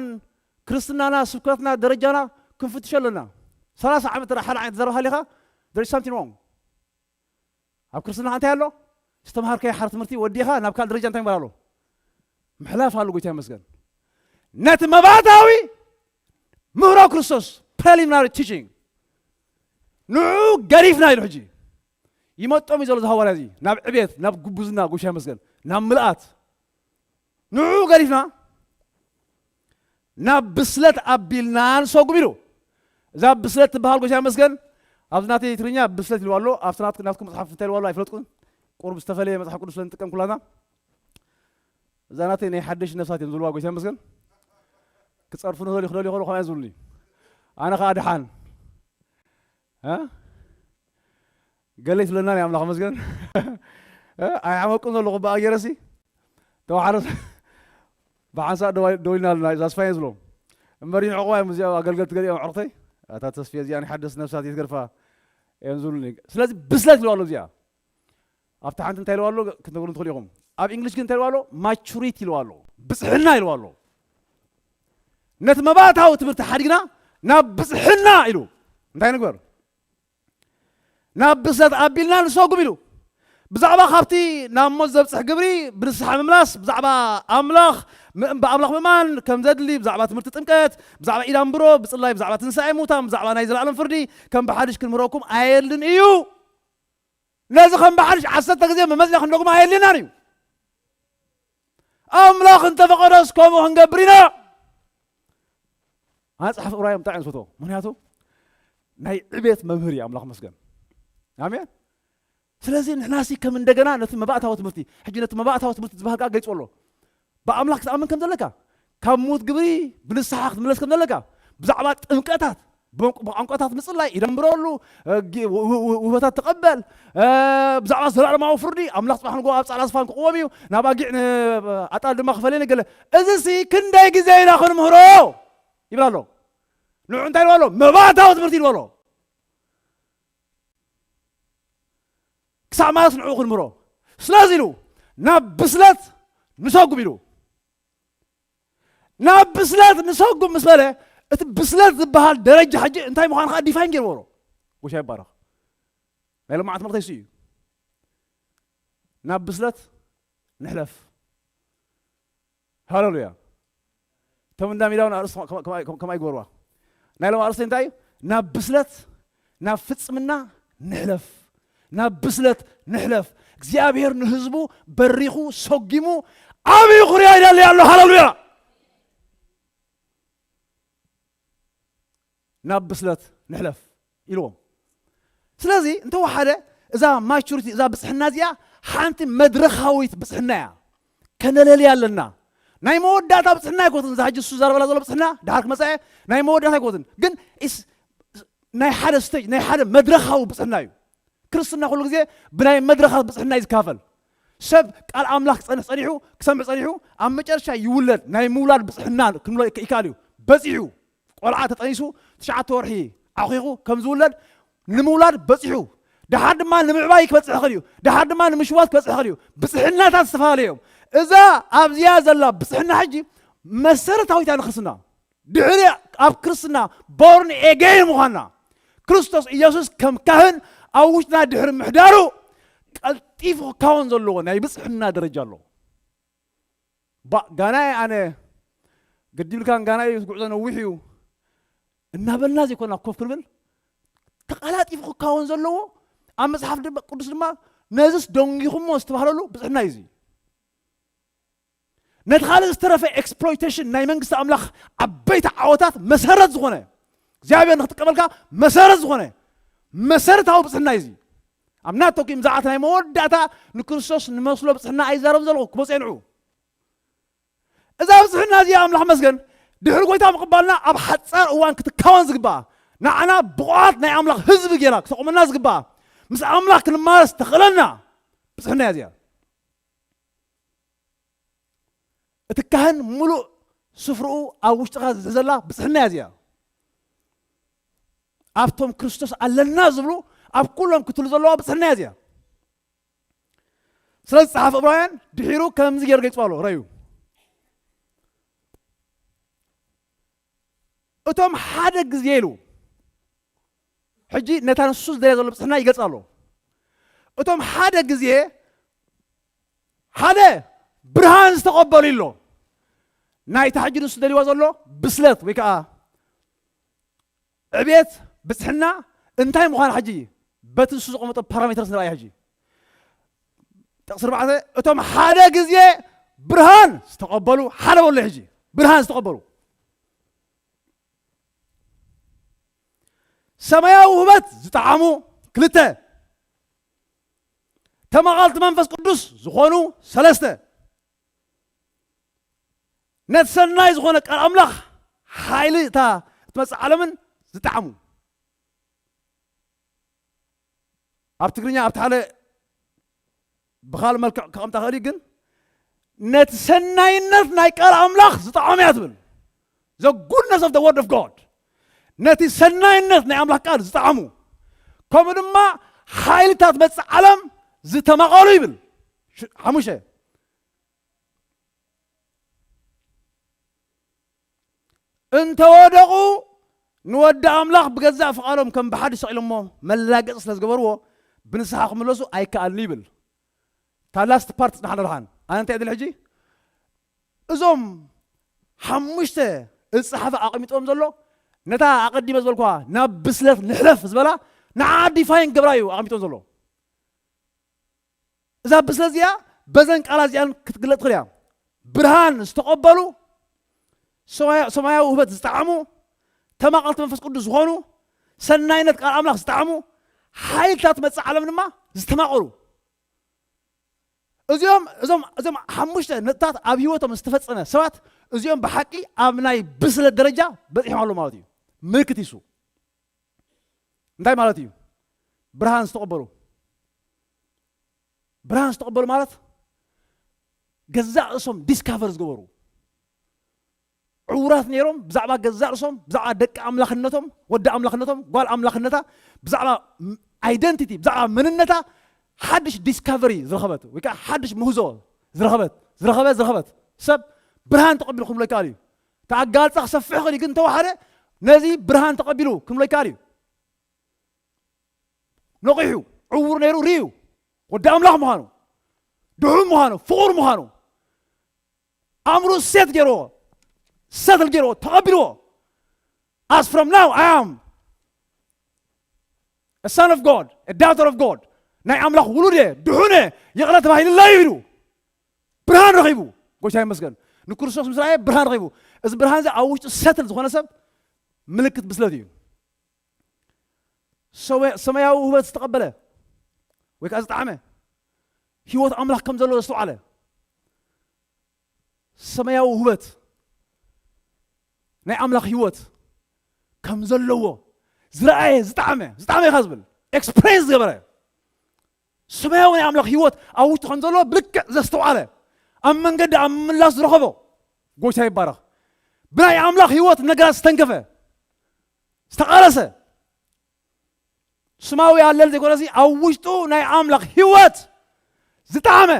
ክርስትናና፣ ስብከትና፣ ደረጃና ክንፍትሾ ኣለና። ሰላሳ ዓመት ተራ ሓደ ዓይነት ዘረባ ሃሊኻ፣ there is something wrong። ኣብ ክርስትና እንታይ ኣሎ? ዝተምሃርከዮ ሓደ ትምህርቲ ወዲኻ ናብ ካልእ ደረጃ እንታይ ምባል ኣሎ? ምሕላፍ ኣሎ። ጎይታ ይመስገን። ነቲ መባእታዊ ምህሮ ክርስቶስ፣ preliminary teaching፣ ንዑ ገዲፍና ኢሉ። ሕጂ ይመጦም እዩ ዘሎ ዝሃዋርያ እዚ ናብ ዕቤት፣ ናብ ጉብዝና፣ ጎይታ ይመስገን፣ ናብ ምልኣት። ንዑ ገዲፍና ናብ ብስለት ኣቢልና ንሰጉም ኢሉ። እዛ ብስለት ትበሃል ጎይታ ይመስገን። ኣብዚ ናተይ ትግርኛ ብስለት ኢልዋ ኣሎ። ኣብቲ ናት-፣ ናትኩም መጽሓፍ እንታይ ኢልዋ ኣሎ ኣይፍለጥኩን። ቁሩብ ዝተፈለየ መጽሓፍ ቅዱስ ስለ ንጥቀም ኩላትና። እዛ ናተይ ናይ ሓደሽ ነፍሳት እዮም ዝብልዋ ጎይታ ይመስገን። ክጸርፉ ንኽእል ይኽደሉ ይኽእሉ ከምኣ እዮም ዝብሉኒ። ኣነ ኸኣ ደሓን። እ? ገለ ይትብለና ናይ ኣምላኽ መስገን። እ? ኣይዓመቁን ዘለኹ ብኣ ገይረሲ። ተዋሓዶ ብሓንሳእ ደዋ-፣ ደዊልና ኣለና፣ ዛስፋ እየ ዝብሎም። እምበር ይንዕቑዋ እዮም እዚኣ ኣገልገልቲ ገሊኦም ኣዕሩኽተይ። ኣታ ተስፍየ እዚኣ ናይ ሓደስ ነፍሳት እየ ትገድፋ እዮም ዝብሉኒ። ስለዚ ብስለት ኢልዋ ኣሎ እዚኣ። ኣብቲ ሓንቲ እንታይ ኢልዋ ኣሎ ክትነግሩ ትኽእሉ ኢኹም። ኣብ እንግሊሽ ግን እንታይ ኢልዋ ኣሎ? ማቹሪቲ ኢልዋ ኣሎ። ብጽሕና ኢልዋ ኣሎ። ነቲ መባእታዊ ትምህርቲ ሓዲግና ናብ ብጽሕና ኢሉ። እንታይ ንግበር? ናብ ብስለት ኣቢልና ንሰጉም ኢሉ። ብዛዕባ ካብቲ ናብ ሞት ዘብጽሕ ግብሪ ብንስሓ ምምላስ፣ ብዛዕባ ኣምላኽ ም-፣ ብኣምላኽ ምእማን ከም ዘድሊ፣ ብዛዕባ ትምህርቲ ጥምቀት፣ ብዛዕባ ኢድ ኣምብሮ፣ ብጽላይ ብዛዕባ ትንሳኤ ሙታን፣ ብዛዕባ ናይ ዘላለም ፍርዲ ከም ብሓድሽ ክንምህረኩም ኣየድልን እዩ። ነዚ ከም ብሓድሽ ዓሰርተ ግዜ መመዚና ክንደግሞ ኣየድልየናን እዩ። ኣምላኽ እንተፈቐደስ ከምኡ ክንገብር ኢና። ኣነ ጸሓፊ ዕብራውያን ብጣዕሚ እየ ዝፈትዎ። ምኽንያቱ ናይ ዕቤት መምህር እዩ ኣምላኽ መስገን። ኣሜን። ስለዚ ንሕናሲ ከም እንደገና ነቲ መባእታዊ ትምህርቲ፣ ሕጂ ነቲ መባእታዊ ትምህርቲ ዝበሃል ቃል ገሊጹ ኣሎ። ብኣምላኽ ክትኣምን ከም ዘለካ፣ ካብ ምዉት ግብሪ ብንስሓ ክትምለስ ከም ዘለካ፣ ብዛዕባ ጥምቀታት፣ ብቋንቋታት ምጽላይ፣ ኢደንብረሉ፣ ውህበታት ተቐበል፣ ብዛዕባ ዘለዓለማዊ ፍርዲ ኣምላኽ ጽባሕ ንጎ ኣብ ጻዕዳ ዝፋን ክቕወም እዩ፣ ናብ ኣጊዕ ኣጣል ድማ ክፈልየን ገለ። እዚሲ ክንደይ ግዜ ኢና ክንምህሮ? ይብል ኣሎ። ንዑ እንታይ ይበሎ? መባእታዊ ትምህርቲ ይበሎ። ክሳዕ ማለት ንዕኡ ክንምህሮ። ስለዚ ኢሉ ናብ ብስለት ንሰጉም ኢሉ። ናብ ብስለት ንሰጉም ምስ በለ፣ እቲ ብስለት ዝበሃል ደረጃ ሕጂ እንታይ ምዃኑ ከዓ ዲፋይን ገይርዎ ኣሎ። ጎይታ ይባረኽ። ናይ ሎማዓት መልእኽተይ እሱ እዩ። ናብ ብስለት ንሕለፍ። ሃሌሉያ። እቶም እንዳ ሚዳውን ኣርእስቲ ከማይ ይግበርዋ። ናይ ሎም ኣርእስቲ እንታይ እዩ? ናብ ብስለት፣ ናብ ፍጽምና ንሕለፍ። ናብ ብስለት ንሕለፍ። እግዚኣብሔር ንህዝቡ በሪኹ ሰጊሙ ዓብዩ ክሪያ ይደሊ ኣሎ። ሃሌሉያ። ናብ ብስለት ንሕለፍ ኢልዎም። ስለዚ እንተወሓደ እዛ ማቹሪቲ፣ እዛ ብፅሕና እዚኣ ሓንቲ መድረኻዊት ብፅሕና እያ። ከነለልያ ኣለና። ናይ መወዳእታ ብፅሕና ኣይኮትን። እዛ ሕጂ እሱ ዘረበላ ዘሎ ብፅሕና ድሓር ክመፃ እየ። ናይ መወዳእታ ኣይኮትን። ግን ናይ ሓደ ስቴጅ፣ ናይ ሓደ መድረኻዊ ብፅሕና እዩ። ክርስትና ኩሉ ግዜ ብናይ መድረኻት ብፅሕና እዩ ዝካፈል። ሰብ ቃል ኣምላኽ ክፀንሕ ፀኒሑ፣ ክሰምዕ ፀኒሑ፣ ኣብ መጨረሻ ይውለድ። ናይ ምውላድ ብፅሕና ክንብሎ ይከኣል እዩ። በፂሑ ቆልዓ ተጠኒሱ ትሽዓተ ወርሒ ዓኺኹ ከም ዝውለድ ንምውላድ በፂሑ፣ ደሓር ድማ ንምዕባይ ክበፅሕ ይኽእል እዩ። ደሓር ድማ ንምሽዋት ክበፅሕ ይኽእል እዩ። ብፅሕናታት ዝተፈላለዩ እዮም። እዛ ኣብዚኣ ዘላ ብፅሕና ሕጂ መሰረታዊት እያ ንክርስትና። ድሕሪ ኣብ ክርስትና ቦርን ኤጌን ምዃንና፣ ክርስቶስ ኢየሱስ ከም ካህን ኣብ ውሽጥና ድሕሪ ምሕዳሩ ቀልጢፉ ክካወን ዘለዎ ናይ ብፅሕና ደረጃ ኣሎ። ባ ጋናይ ኣነ ገዲብልካን ጋናይ እዩ፣ ጉዕዞ ነዊሕ እዩ እናበልና ዘይኮና ኮፍ ክንብል፣ ተቐላጢፉ ክካወን ዘለዎ ኣብ መፅሓፍ ድማ ቅዱስ ድማ ነዝስ ደንጊኹሞ ዝተባህለሉ ብፅሕና እዩ። እዚ ነቲ ካልእ ዝተረፈ ኤክስፕሎይቴሽን ናይ መንግስቲ ኣምላኽ ዓበይቲ ዓወታት መሰረት ዝኾነ እግዚኣብሔር ንክትቀበልካ መሰረት ዝኾነ መሰረታዊ ብፅሕና እዩ። እዚ ኣብ ናቶ ኪም ዛዓት ናይ መወዳእታ ንክርስቶስ ንመስሎ ብፅሕና ኣይዛረብ ዘለኹ ክመፅኦ ንዑ። እዛ ብፅሕና እዚኣ ኣምላኽ መስገን ድሕሪ ጎይታ ምቕባልና ኣብ ሓፃር እዋን ክትካወን ዝግባኣ፣ ንዓና ብቑዓት ናይ ኣምላኽ ህዝቢ ጌራ ክተቑመና ዝግባኣ፣ ምስ ኣምላኽ ክንማረስ ተኽእለና ብፅሕና እያ እዚኣ። እቲ ካህን ሙሉእ ስፍርኡ ኣብ ውሽጥኻ ዘላ ብፅሕና እያ እዚኣ። ኣብቶም ክርስቶስ ኣለና ዝብሉ ኣብ ኩሎም ክትሉ ዘለዋ ብፅሕና እያ እዚኣ። ስለዚ ጸሓፊ ዕብራውያን ድሒሩ ከምዚ ገይሩ ገይጽዋ ኣሎ። ረዩ እቶም ሓደ ግዜ ኢሉ ሕጂ ነታ ንሱ ዝደልያ ዘሎ ብፅሕና ይገልጽ ኣሎ። እቶም ሓደ ግዜ ሓደ ብርሃን ዝተቐበሉ ኢሎ ናይታ ሕጂ ንሱ ደልዋ ዘሎ ብስለት ወይ ከዓ ዕቤት ብፅሕና እንታይ ምዃን ሕጂ በቲ ንሱ ዘቐመጦ ፓራሜተርስ ንርኣይ። ሕጂ ጥቕሲ ኣርባዕተ እቶም ሓደ ግዜ ብርሃን ዝተቐበሉ ሓደ በሎ። ሕጂ ብርሃን ዝተቐበሉ ሰማያዊ ውህበት ዝጠዓሙ ክልተ ተማቐልቲ መንፈስ ቅዱስ ዝኾኑ ሰለስተ ነቲ ሰናይ ዝኾነ ቃል ኣምላኽ ሓይሊ እታ እትመጽእ ዓለምን ዝጠዓሙ ኣብ ትግርኛ ኣብቲ ሓደ ብኻል መልክዕ ከቐምጣ ኽእል ግን ነቲ ሰናይነት ናይ ቃል ኣምላኽ ዝጠዓሙ እያ ትብል። The goodness of the word of God ነቲ ሰናይነት ናይ ኣምላኽ ቃል ዝጠዓሙ ከምኡ ድማ ሓይልታት መጽእ ዓለም ዝተመቐሉ ይብል። ሓሙሸ እንተወደቑ ንወዲ ኣምላኽ ብገዛእ ፍቓዶም ከም ብሓዲ ሰቒሎሞ መላገፂ ስለ ዝገበርዎ ብንስሓ ክምለሱ ኣይከኣልን ይብል። ታላስት ፓርት ፅናሕ ንርሓን ኣነ እንታይ ድል ሕጂ እዞም ሓሙሽተ እዚ ፀሓፊ ኣቐሚጦም ዘሎ ነታ ኣቐዲመ ዝበልኳ ናብ ብስለት ንሕለፍ ዝበላ ንዓ ዲፋይን ገብራ እዩ ኣቐሚጦም ዘሎ። እዛ ብስለ እዚኣ በዘን ቃላት እዚኣን ክትግለጥ ትኽእል እያ። ብርሃን ዝተቐበሉ ሰማያዊ ውህበት ዝጠዓሙ ተማቐልቲ መንፈስ ቅዱስ ዝኾኑ ሰናይነት ቃል ኣምላኽ ዝጠዓሙ፣ ሓይልታት መጽእ ዓለም ድማ ዝተማቐሩ። እዚኦም እዞም እዞም ሓሙሽተ ነጥብታት ኣብ ህይወቶም ዝተፈጸመ ሰባት፣ እዚኦም ብሓቂ ኣብ ናይ ብስለት ደረጃ በጺሖም ኣለዉ ማለት እዩ። ምልክት ይሱ እንታይ ማለት እዩ? ብርሃን ዝተቐበሉ። ብርሃን ዝተቐበሉ ማለት ገዛእ ርእሶም ዲስካቨር ዝገበሩ። ዕውራት ነይሮም፣ ብዛዕባ ገዛእ ርእሶም፣ ብዛዕባ ደቂ ኣምላኽነቶም፣ ወዲ ኣምላኽነቶም፣ ጓል ኣምላኽነታ፣ ብዛዕባ ኣይደንቲቲ፣ ብዛዕባ መንነታ ሓድሽ ዲስካቨሪ ዝረኸበት ወይ ከዓ ሓድሽ ምህዞ ዝረኸበት ዝረኸበ ዝረኸበት ሰብ፣ ብርሃን ተቐቢሉ ክብሎ ይከኣል እዩ። እቲ ኣጋልጻ ክሰፍሕ ይኽእል እዩ፣ ግን እንተወሓደ ነዚ ብርሃን ተቐቢሉ ክንብሎ ይከኣል እዩ። ነቒሑ፣ ዕውር ነይሩ ርእዩ፣ ወዲ ኣምላኽ ምዃኑ፣ ድሑን ምዃኑ፣ ፍቑር ምዃኑ፣ ኣእምሮ ሴት ገይርዎ፣ ሰትል ገይርዎ፣ ተቐቢልዎ። As from now, I am a son of God, a daughter of God. ናይ ኣምላኽ ውሉድ እየ፣ ድሑን እየ፣ ይቕረ ተባሂሉለይ ኢሉ ብርሃን ረኺቡ። ጎይታ ይመስገን። ንክርስቶስ ምስ ረኣየ ብርሃን ረኺቡ። እዚ ብርሃን እዚ ኣብ ውሽጡ ሰትል ዝኾነ ሰብ ምልክት ብስለት እዩ። ሰማያዊ ውህበት ዝተቐበለ ወይ ከዓ ዝጠዓመ፣ ህይወት ኣምላኽ ከም ዘለዎ ዘስተውዓለ፣ ሰማያዊ ውህበት ናይ ኣምላኽ ህይወት ከም ዘለዎ ዝረኣየ፣ ዝጠዓመ፣ ዝጠዓመ ኢኻ ዝብል፣ ኤክስፕሬንስ ዝገበረ፣ ሰማያዊ ናይ ኣምላኽ ህይወት ኣብ ውሽጡ ከም ዘሎ ብልክዕ ዘስተውዓለ፣ ኣብ መንገዲ ኣብ ምምላስ ዝረኸቦ፣ ጎይታ ይባረኽ። ብናይ ኣምላኽ ህይወት ነገራት ዝተንከፈ፣ ዝተቓለሰ፣ ስማዊ ኣለል ዘይኮነሲ ኣብ ውሽጡ ናይ ኣምላኽ ህይወት ዝጠዓመ፣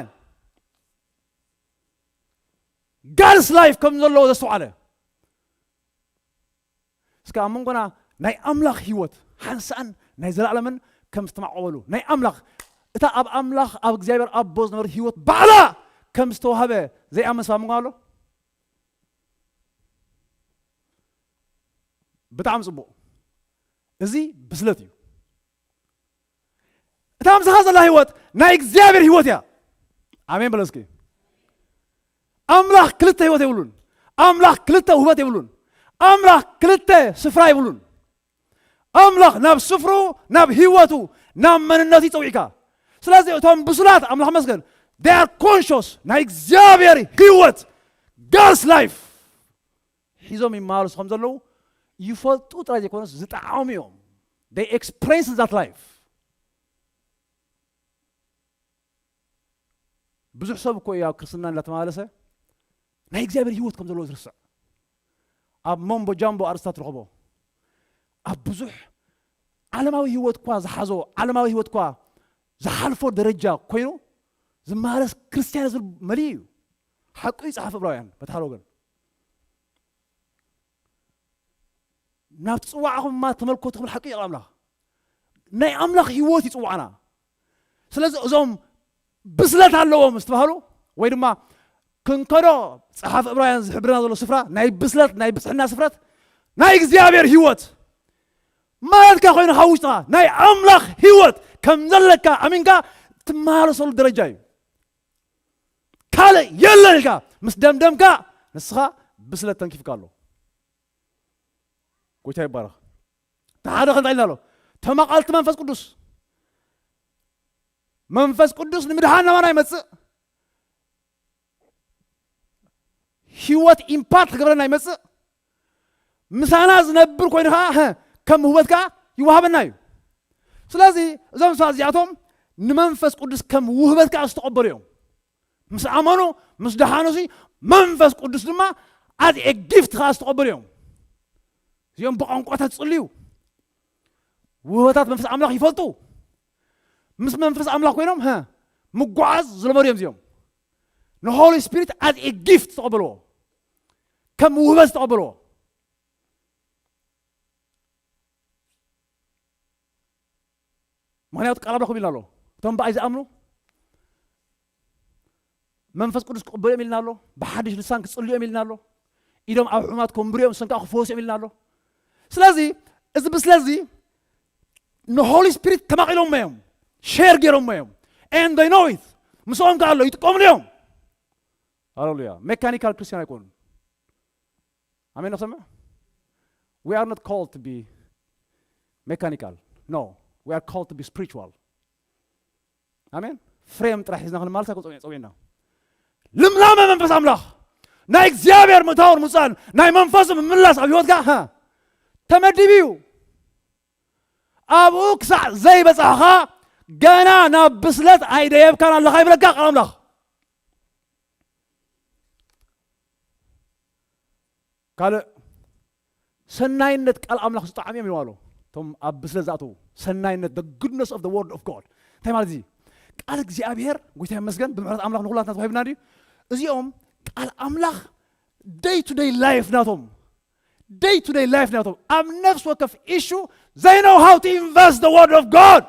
ጋድስ ላይፍ ከም ዘለዎ ዘስተውዓለ። እስከ ኣብ መንጎና ናይ ኣምላኽ ህይወት ሓንሳእን ናይ ዘለኣለምን ከም ዝተማዕቆበሉ፣ ናይ ኣምላኽ፣ እታ ኣብ ኣምላኽ ኣብ እግዚኣብሔር ኣቦ ዝነበረት ህይወት ባዕላ ከም ዝተዋህበ ዘይኣምን ሰብ ኣብ መንጎና ኣሎ? ብጣዕሚ ጽቡቕ። እዚ ብስለት እዩ። እታ ምሳኻ ዘላ ህይወት ናይ እግዚኣብሔር ህይወት እያ። ኣሜን በለ እስኪ። ኣምላኽ ክልተ ህይወት የብሉን። ኣምላኽ ክልተ ውህበት የብሉን። ኣምላኽ ክልተ ስፍራ የብሉን። ኣምላኽ ናብ ስፍሩ፣ ናብ ህይወቱ፣ ናብ መንነቱ ይጸውዕካ። ስለዚ እቶም ብሱላት ኣምላኽ መስገን፣ they are conscious፣ ናይ እግዚኣብሔር ህይወት፣ God's life ሒዞም ይመላለሱ ከም ዘለዉ ይፈልጡ ጥራይ ዘይኮነስ ዝጠዓሙ እዮም። They experience that life። ብዙሕ ሰብ እኮ እዩ ኣብ ክርስትና እንዳተመላለሰ ናይ እግዚኣብሔር ህይወት ከም ዘለዎ ዝርስዕ። ኣብ መምቦ ጃምቦ ኣርእስታት ትረኽቦ። ኣብ ብዙሕ ዓለማዊ ህይወት እኳ ዝሓዞ፣ ዓለማዊ ህይወት እኳ ዝሓልፎ ደረጃ ኮይኑ ዝመላለስ ክርስትያን ዝብል መሊኡ እዩ። ሓቁ እዩ ጸሓፊ ዕብራውያን በቲ ሓደ ወገን። ናብ ጽዋዕኹም እማ ተመልከቱ ክብል ሓቂ እዩ ኣምላኽ። ናይ ኣምላኽ ህይወት ይጽዋዕና። ስለዚ እዞም ብስለት ኣለዎም ዝተባህሉ ወይ ድማ ክንከዶ ጸሓፊ ዕብራውያን ዝሕብረና ዘሎ ስፍራ ናይ ብስለት ናይ ብጽሕና ስፍረት ናይ እግዚኣብሔር ህይወት ማለትካ ኮይኑ ካብ ውሽጥኻ ናይ ኣምላኽ ህይወት ከም ዘለካ ኣሚንካ ትመላለሰሉ ደረጃ እዩ። ካልእ የለን ኢልካ ምስ ደምደምካ ንስኻ ብስለት ተንኪፍካ ኣሎ። ጎይታ ይባረኽ። ተሓደ ከንታ ኢልና ኣሎ ተማቐልቲ መንፈስ ቅዱስ። መንፈስ ቅዱስ ንምድሓን ናባና ይመጽእ፣ ህይወት ኢምፓርት ክገብረና ይመጽእ፣ ምሳና ዝነብር ኮይኑ ከዓ ከም ውህበት ከዓ ይወሃበና እዩ። ስለዚ እዞም ሰባት እዚኣቶም ንመንፈስ ቅዱስ ከም ውህበት ከዓ ዝተቐበሉ እዮም። ምስ ኣመኑ ምስ ደሓኑ ሲ መንፈስ ቅዱስ ድማ ኣዝ ኤ ጊፍት ከዓ ዝተቐበሉ እዮም። እዚኦም ብቋንቋታት ዝጽልዩ፣ ውህበታት መንፈስ ኣምላኽ ይፈልጡ፣ ምስ መንፈስ ኣምላኽ ኮይኖም ምጓዓዝ ዝለመዱ እዮም። እዚኦም ንሆሊ ስፒሪት ኣዝ ኤ ጊፍት ዝተቐበልዎ፣ ከም ውህበት ዝተቐበልዎ። ምክንያቱ ቃል ኣምላኽ ኢልና ኣሎ። እቶም ብኣይ ዝኣምኑ መንፈስ ቅዱስ ክቕበሉ እዮም ኢልና ኣሎ። ብሓድሽ ልሳን ክጽልዩ እዮም ኢልና ኣሎ። ኢዶም ኣብ ሕሙማት ከንብሩ እዮም፣ እሶም ከዓ ክፈወሱ እዮም ኢልና ኣሎ። ስለዚ እዚ ብስለዚ ንሆሊ ስፒሪት ተማቒሎሞ እዮም፣ ሼር ገይሮሞ እዮም። And they know it። ምስኦም ከዓ ኣሎ፣ ይጥቀምሉ እዮም። ሃሌሉያ። ሜካኒካል ክርስቲያን ኣይኮኑን። ኣሜን። ንሰምዕ። We are not called to be Mechanical. No, we are called to be spiritual. ኣሜን። ፍሬም ጥራሕ ሒዝና ክንመላለስ ኣይኮን ጸዊዕና። ልምላመ መንፈስ ኣምላኽ፣ ናይ እግዚኣብሔር ምእታውን ምውጻእን፣ ናይ መንፈሱ ምምላስ ኣብ ህይወትካ፣ ሃ፣ ተመዲቡ እዩ። ኣብኡ ክሳዕ ዘይበጻሕኻ፣ ገና ናብ ብስለት ኣይደየብካን ኣለኻ ይብለካ ቃል ኣምላኽ። ካልእ፣ ሰናይነት ቃል ኣምላኽ ዝጠዓሙ እዮም ይብሉ። እቶም ኣብ ብስለት ዝኣተዉ፣ ሰናይነት፣ the goodness of the word of God። እንታይ ማለት እዚ? ቃል እግዚኣብሔር፣ ጎይታ ይመስገን፣ ብምሕረት ኣምላኽ ንኹላትና ተዋሂብና ድዩ? እዚኦም ቃል ኣምላኽ day to day life ናቶም፣ day to day life ናቶም፣ ኣብ ነፍሲ ወከፍ ኢሹ they know how to invest the word of God።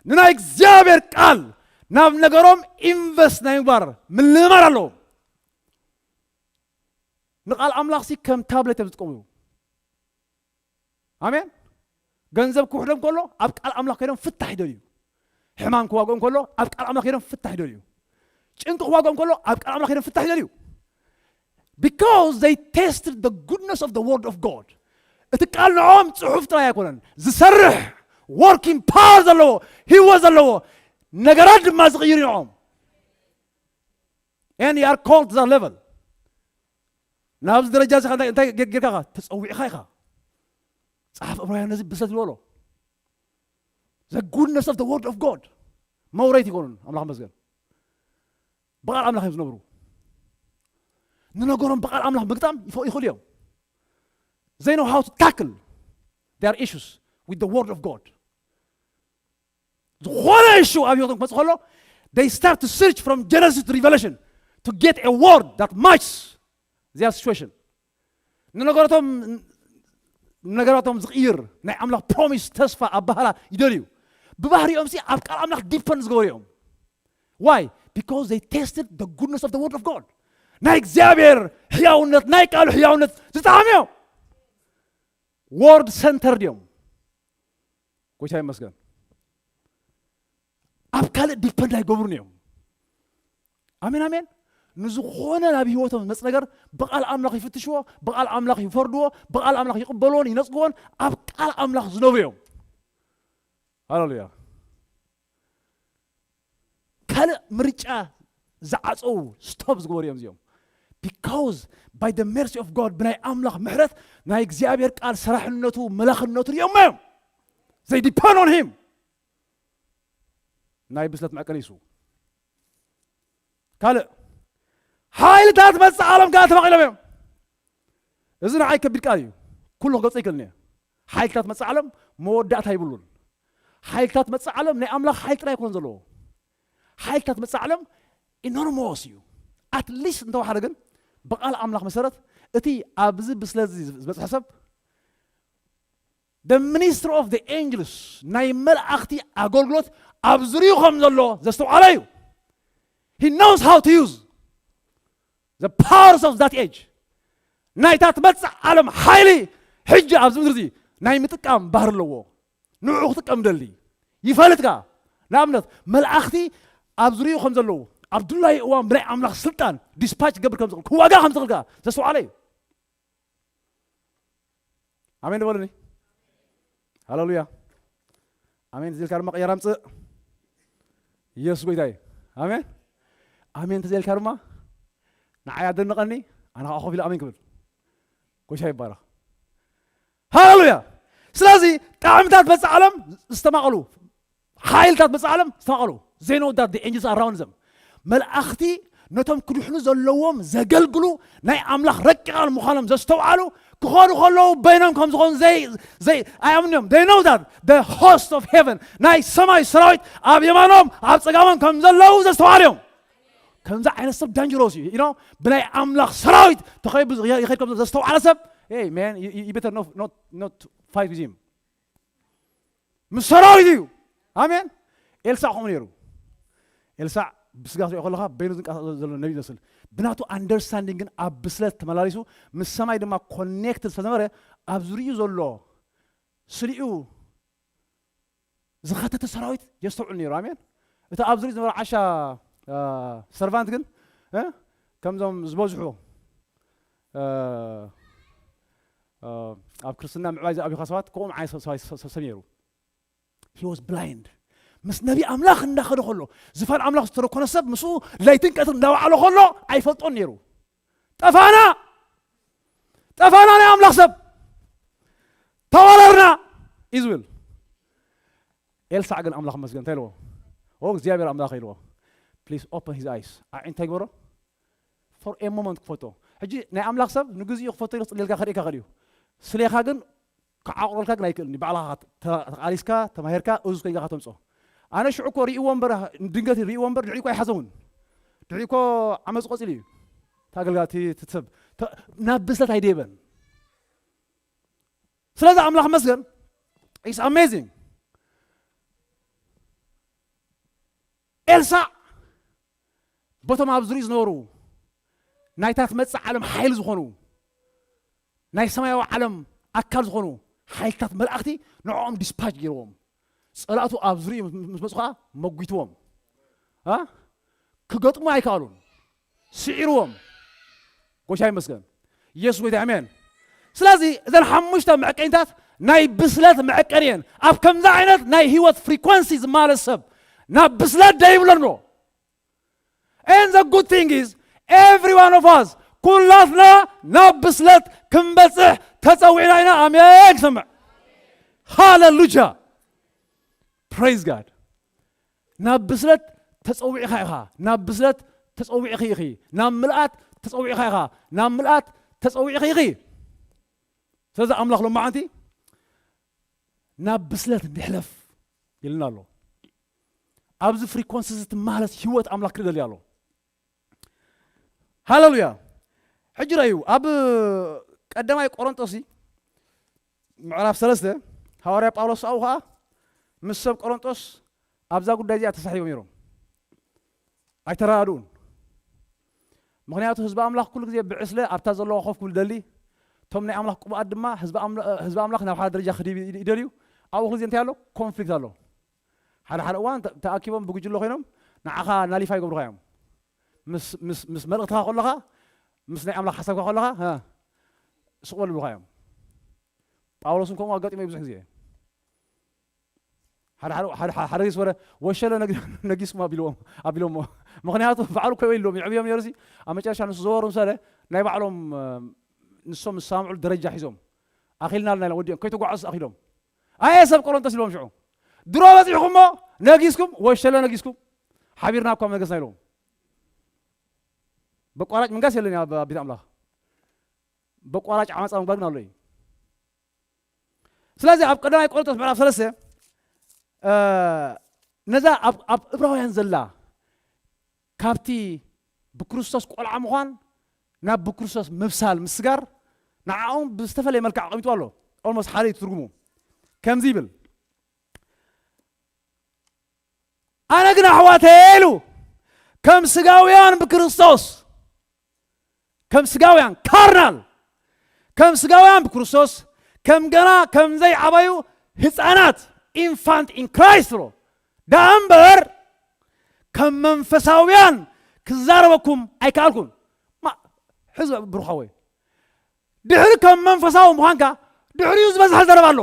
ንናይ እግዚኣብሔር ቃል ናብ ነገሮም ኢንቨስት ናይ ምግባር ምልማድ ኣለዎም። ንቃል ኣምላኽ ሲ ከም ታብሌት እዮም ዝጥቀምሉ። ኣሜን። ገንዘብ ክውሕዶም ከሎ ኣብ ቃል ኣምላኽ ከይዶም ፍታሕ ይደልዩ። ሕማም ክዋግኦም ከሎ ኣብ ቃል ኣምላኽ ከይዶም ፍታሕ ይደልዩ። ጭንቂ ክዋግኦም ከሎ ኣብ ቃል ኣምላኽ ከይዶም ፍታሕ ይደልዩ። Because they tasted the goodness of the word of God. እቲ ቃል ንዕኦም ጽሑፍ ጥራይ ኣይኮነን፣ ዝሰርሕ፣ working power ዘለዎ፣ ህይወት ዘለዎ ነገራት ድማ ዝቕይር እዩ ንዕኦም። And you are called to that level. ናብዚ ደረጃ እዚ እንታይ እንታይ ጌርካ ኢኻ ተጸዊዕካ ኢኻ። ጸሓፍ ዕብራውያን ነዚ ብሰት ዝበሎ፣ the goodness of the word of God። መውረይቲ ይኮኑን ኣምላኽ መስገን። ብቃል ኣምላኽ እዮም ዝነብሩ። ንነገሮም ብቃል ኣምላኽ ምግጣም ይኽእሉ እዮም። They know how to tackle their issues with the word of God. ዝኾነ ኢሹ ኣብ ህይወቶም ክመጽእ ከሎ they start to search from Genesis to Revelation to get a word that matches their situation. ንነገራቶም ንነገራቶም ዝቕይር ናይ ኣምላኽ ፕሮሚስ፣ ተስፋ፣ ኣባህላ ይደልዩ። ብባህሪኦም ሲ ኣብ ቃል ኣምላኽ ዲፐንድ ዝገበሩ እዮም። Why? Because they tasted the goodness of the word of God። ናይ እግዚኣብሔር ሕያውነት፣ ናይ ቃሉ ሕያውነት ዝጠዓሙ እዮም። ወርድ ሰንተርድ እዮም። ጎይታ ይመስገን። ኣብ ካልእ ዲፐንድ ኣይገብሩን እዮም። ኣሜን ኣሜን። ንዝኾነ ናብ ህይወቶም ዝመጽእ ነገር ብቃል ኣምላኽ ይፍትሽዎ፣ ብቃል ኣምላኽ ይፈርድዎ፣ ብቃል ኣምላኽ ይቕበልዎን ይነጽግዎን። ኣብ ቃል ኣምላኽ ዝነብሩ እዮም። ሃሌሉያ። ካልእ ምርጫ ዝዓጸው ስቶፕ ዝገበሩ እዮም እዚኦም። Because by the mercy of God፣ ብናይ ኣምላኽ ምሕረት ናይ እግዚኣብሔር ቃል ሰራሕነቱ መላኽነቱ ርእዮሞ እዮም። They depend on him። ናይ ብስለት መዕቀኒ ይሱ። ካልእ፣ ሓይልታት መጻ ዓለም ከኣ ተማቒሎም እዮም። እዚ ንዓይ ከቢድ ቃል እዩ። ኩሉ ክገልጾ ይክእልን እየ። ሓይልታት መጻ ዓለም መወዳእታ ይብሉን። ሓይልታት መጻ ዓለም ናይ ኣምላኽ ሓይሊ ጥራይ ኣይኮነን ዘለዎ። ሓይልታት መጻ ዓለም ኢኖርሞስ እዩ። ኣትሊስት እንተወሓደ ግን ብቓል ኣምላኽ መሰረት እቲ ኣብዚ ብስለት እዚ ዝበጽሐ ሰብ፣ the ministry of the angels፣ ናይ መላእኽቲ ኣገልግሎት ኣብ ዝርዩ ከም ዘሎ ዘስተውዓለ እዩ። He knows how to use the powers of that age። ናይታ ትመጽእ ዓለም ሓይሊ ሕጂ ኣብዚ ምድሪ እዚ ናይ ምጥቃም ባህሪ ኣለዎ። ንዕኡ ክጥቀም ደሊ ይፈልጥካ። ንኣብነት መላእኽቲ ኣብ ዝርዩ ከም ዘለዉ፣ ኣብ ድላዩ እዋን ብናይ ኣምላኽ ስልጣን ዲስፓች ክገብር ከም ዝኽእል፣ ክዋጋ ከም ዝኽእልካ ዘስተውዓለ እዩ። ኣሜን በሉኒ። ሃሌሉያ። ኣሜን ተዘይልካ ድማ ቅየራ ኣምጽእ። ኢየሱስ ጎይታ እዩ። ኣሜን። ኣሜን ተዘይልካ ድማ ንዓይ ኣደንቀኒ፣ ኣነ ከዓ ኮፍ ኢለ ኣሜን ክብል። ጎይታ ይባረኽ። ሃሌሉያ። ስለዚ ጣዕምታት መጻ ዓለም ዝተማቐሉ፣ ሓይልታት መጻ ዓለም ዝተማቐሉ፣ they know that the angels are around them። መላእኽቲ ነቶም ክድሕኑ ዘለዎም ዘገልግሉ ናይ ኣምላኽ ረቂቓን ምዃኖም ዘስተውዓሉ፣ ክኾኑ ከለዉ በይኖም ከም ዝኾኑ ዘይ ዘይ ኣይኣምኑን እዮም። They know that the host of heaven፣ ናይ ሰማይ ሰራዊት ኣብ የማኖም ኣብ ጸጋሞም ከም ዘለዉ ዘስተውዓሉ እዮም። ከምዚ ዓይነት ሰብ ዳንጀሮስ እዩ። You know፣ ብናይ ኣምላኽ ሰራዊት ተኸቢቡ ይኸ- ይኸድ ከም ዘሎ ዘስተውዓለ ሰብ፣ hey man, you, you better not, not, not fight with him። ምስ ሰራዊት እዩ። ኣሜን። ኤልሳዕ ከምኡ ነይሩ። ኤልሳዕ ብስጋ ትሪኦ ከለኻ በይኑ ዝንቀሳቐስ ዘሎ ነቢይ ይመስል። ብናቱ ኣንደርስታንዲንግ ግን ኣብ ብስለት ተመላሊሱ ምስ ሰማይ ድማ ኮኔክትድ ስለዝነበረ ኣብ ዝርዩ ዘሎ ስሪኡ ዝኸተተ ሰራዊት የስተውዕል ነይሩ። ኣሜን። እቲ ኣብ ዝርዩ ዝነበረ ዓሻ ሰርቫንት ግን እ፣ ከምዞም ዝበዝሑ እ፣ ኣብ ክርስትና ምዕባይ ዝኣብዩኻ ሰባት ከምኦም ዓይነት ሰብ ነይሩ። He was blind. ምስ ነቢ ኣምላኽ እንዳኸደ ከሎ፣ ዝፋን ኣምላኽ ዝተረኮነ ሰብ ምስኡ ለይትን ቀትርን እንዳወዓለ ከሎ ኣይፈልጦን ነይሩ። ጠፋና፣ ጠፋና ናይ ኣምላኽ ሰብ፣ ተወረርና እዩ ዝብል። ኤልሳዕ ግን ኣምላኽ መስገን እንታይ ኢልዎ? ኦ እግዚኣብሔር ኣምላኽ ኢልዎ። Please open his eyes. ኣዒንታ ይግበሮ። For a moment ክፈቶ። ሕጂ ናይ ኣምላኽ ሰብ ንግዚኡ ክፈቶ ኢሉ ክጽልየልካ ከርእየካ ከድዩ። ስሌኻ ግን ክዓቑረልካ ግን ኣይክእልን። ባዕልኻ ተቓሊስካ ተማሂርካ እዙ ኮይንካ ከተምጾ። ኣነ ሽዑ እኮ ርእይዎ እምበር፣ ድንገት ርእይዎ እምበር ድሕሪ እኮ ኣይሓዘውን። ድሕሪ እኮ ዓመፅ ቆፂሉ እዩ። እቲ ኣገልጋቲ እቲ ሰብ ናብ ብስለት ኣይደየበን። ስለዚ ኣምላኽ መስገን is amazing። ኤልሳዕ በቶም ኣብ ዝሪኡ ዝነበሩ ናይታ ትመጽእ ዓለም ሓይሊ ዝኾኑ ናይ ሰማያዊ ዓለም ኣካል ዝኾኑ ሓይልታት መላእኽቲ ንዕኦም ዲስፓች ገይርዎም። ጸላእቱ ኣብ ዝሪኡ ምስ መጹ ከዓ መጒትዎም። እ? ክገጥሙ ኣይከኣሉን። ስዒርዎም። ጎይታ ይመስገን። ኢየሱስ ጎይታ፣ ኣሜን። ስለዚ እዘን ሓሙሽተ መዐቀኒታት ናይ ብስለት መዐቀኒ እየን። ኣብ ከምዚ ዓይነት ናይ ህይወት ፍሪኮንሲ ዝማለስ ሰብ ናብ ብስለት ደይብሎ ኣሎ። And the good thing is, every one of us, ኩላትና ናብ ብስለት ክንበጽሕ ተጸዊዕና ኢና። ኣሜን። ክሰምዕ። ሃሌሉያ። Praise God። ናብ ብስለት ተጸዊዕኻ ኢኻ። ናብ ብስለት ተጸዊዕኺ ኢኺ። ናብ ምልኣት ተጸዊዕኻ ኢኻ። ናብ ምልኣት ተጸዊዕኺ ኢኺ። ስለዚ ኣምላኽ ሎማዓንቲ ናብ ብስለት ንሕለፍ ኢልና ኣሎ። ኣብዚ ፍሪኮንሲ እዚ ትመላለስ ህይወት ኣምላኽ ክርኢ ደልዩ ኣሎ። ሃሌሉያ። ሕጂ ረኣዩ፣ ኣብ ቀዳማይ ቆሮንጦስ ምዕራፍ ሰለስተ፣ ሃዋርያ ጳውሎስ ኣብኡ ኸዓ ምስ ሰብ ቆሮንጦስ ኣብዛ ጉዳይ እዚኣ ተሳሒቦም ነይሮም። ኣይተረዳድኡን። ምኽንያቱ ህዝቢ ኣምላኽ ኩሉ ግዜ ብዕስለ ኣብታ ዘለዋ ኮፍ ክብል ደሊ፣ እቶም ናይ ኣምላኽ ቅቡኣት ድማ ህዝቢ ኣምላ-፣ ህዝቢ ኣምላኽ ናብ ሓደ ደረጃ ክድይብ ይደልዩ። ኣብኡ ኩሉ ግዜ እንታይ ኣሎ? ኮንፍሊክት ኣሎ። ሓደ ሓደ እዋን ተ-፣ ተኣኪቦም ብጉጅለ ኮይኖም ንዓኻ ናሊፋ ይገብሩኻ እዮም። ምስ፣ ምስ፣ ምስ መልእኽትኻ ከለኻ፣ ምስ ናይ ኣምላኽ ሓሳብካ ከለኻ፣ ሀ፣ ስቕ በሉ ይብሉኻ እዮም። ጳውሎስ እውን ከምኡ ኣጋጢሞ እዩ ብዙሕ ግዜ። ሓደ፣ ሓደ፣ ሓደ፣ ሓደ፣ ሓደ ግዜ ወረ፣ "ወሸለ ነግ-፣ ነጊስኩም" ኣቢልዎም፣ ኣቢሎሞ። ምኽንያቱ ባዕሉ እኮ ኢሎም ይዕብዮም ነይሩ ሲ፣ ኣብ መጨረሻ ንሱ ዘወሩ ምሳለ ናይ ባዕሎም፣ እ፣ ንሶም ዝሰማምዑሉ ደረጃ ሒዞም፣ "ኣኺልናልና" ኢሎም ወዲኦም፣ ከይተጓዓዙ ኣኺሎም። "ኣየ ሰብ ቆሮንቶስ" ኢሎም ሽዑ፣ "ድሮ በጺሕኩሞ ነጊስኩም፣ ወሸለ ነጊስኩም፣ ሓቢርና እኳ መገስና" ኢሎም። በቋራጭ ምንጋስ የለን ኣብ ቤት ኣምላኽ። በቋራጭ ዓመፃ ምግባር ግን ኣሎ እዩ። ስለዚ ኣብ ቀዳማይ ቆሮንቶስ ምዕራፍ ሰለስተ፣ እ፣ ነዛ ኣብ፣ ኣብ እብራውያን ዘላ ካብቲ ብክርስቶስ ቆልዓ ምዃን ናብ ብክርስቶስ ምብሳል፣ ምስጋር፣ ንዓኦም ብዝተፈለየ መልክዕ ኣቐሚጡ ኣሎ። ኦልሞስት ሓደ እዩ ትርጉሙ። ከምዚ ይብል፣ "ኣነ ግን ኣሕዋተይ" ኢሉ፣ "ከም ስጋውያን ብክርስቶስ" ከም ስጋውያን፣ ካርናል፣ ከም ስጋውያን ብክርስቶስ፣ ከም ገና ከም ዘይዓበዩ ህፃናት፣ ኢንፋንት ኢን ክራይስት ብሎ፣ ደኣ እምበር ከም መንፈሳውያን ክዛረበኩም ኣይከኣልኩን። ማ-፣ ሕዚ ብሩኻወይ፣ ድሕሪ ከም መንፈሳዊ ምዃንካ፣ ድሕሪኡ ዝበዝሐ ዘረባ ኣሎ።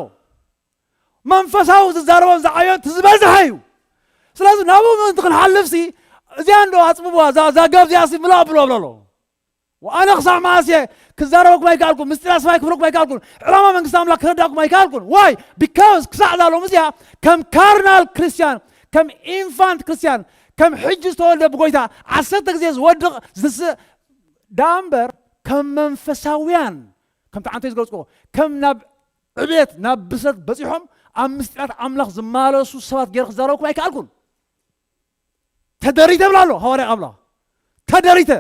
መንፈሳዊ ዝዛረቦን ዝዓብዮን እቲ ዝበዝሐ እዩ። ስለዚ ናብኡ ምእንቲ ክንሓልፍሲ፣ እዚኣ እንዶ ኣጽብብዋ፣ እዛ፣ እዛ ገብ እዚኣሲ ምልኣ ብሎ፣ ብሎ ኣሎ። ወኣነ ክሳዕ መዓስ እየ ክዛረበኩም ኣይከኣልኩን፣ ምስጢራት ሰማይ ክብረኩም ኣይከኣልኩን፣ ዕላማ መንግስቲ ኣምላኽ ክረዳኩም ኣይከኣልኩን። ዋይ? ቢካውስ ክሳዕ እዛ ሎሚ እዚኣ ከም ካርናል ክርስቲያን፣ ከም ኢንፋንት ክርስቲያን፣ ከም ሕጂ ዝተወልደ ብጎይታ ዓሰርተ ግዜ ዝወድቕ ዝስእ ደኣ እምበር ከም መንፈሳውያን፣ ከምቲ ዓንተይ ዝገልጽዎ፣ ከም ናብ ዕቤት፣ ናብ ብስለት በጺሖም ኣብ ምስጢራት ኣምላኽ ዝማለሱ ሰባት ገይረ ክዛረበኩም ኣይከኣልኩን። ተደሪተ ብላ ኣሎ ሃዋርያ ኣምላኽ። ተደሪተ።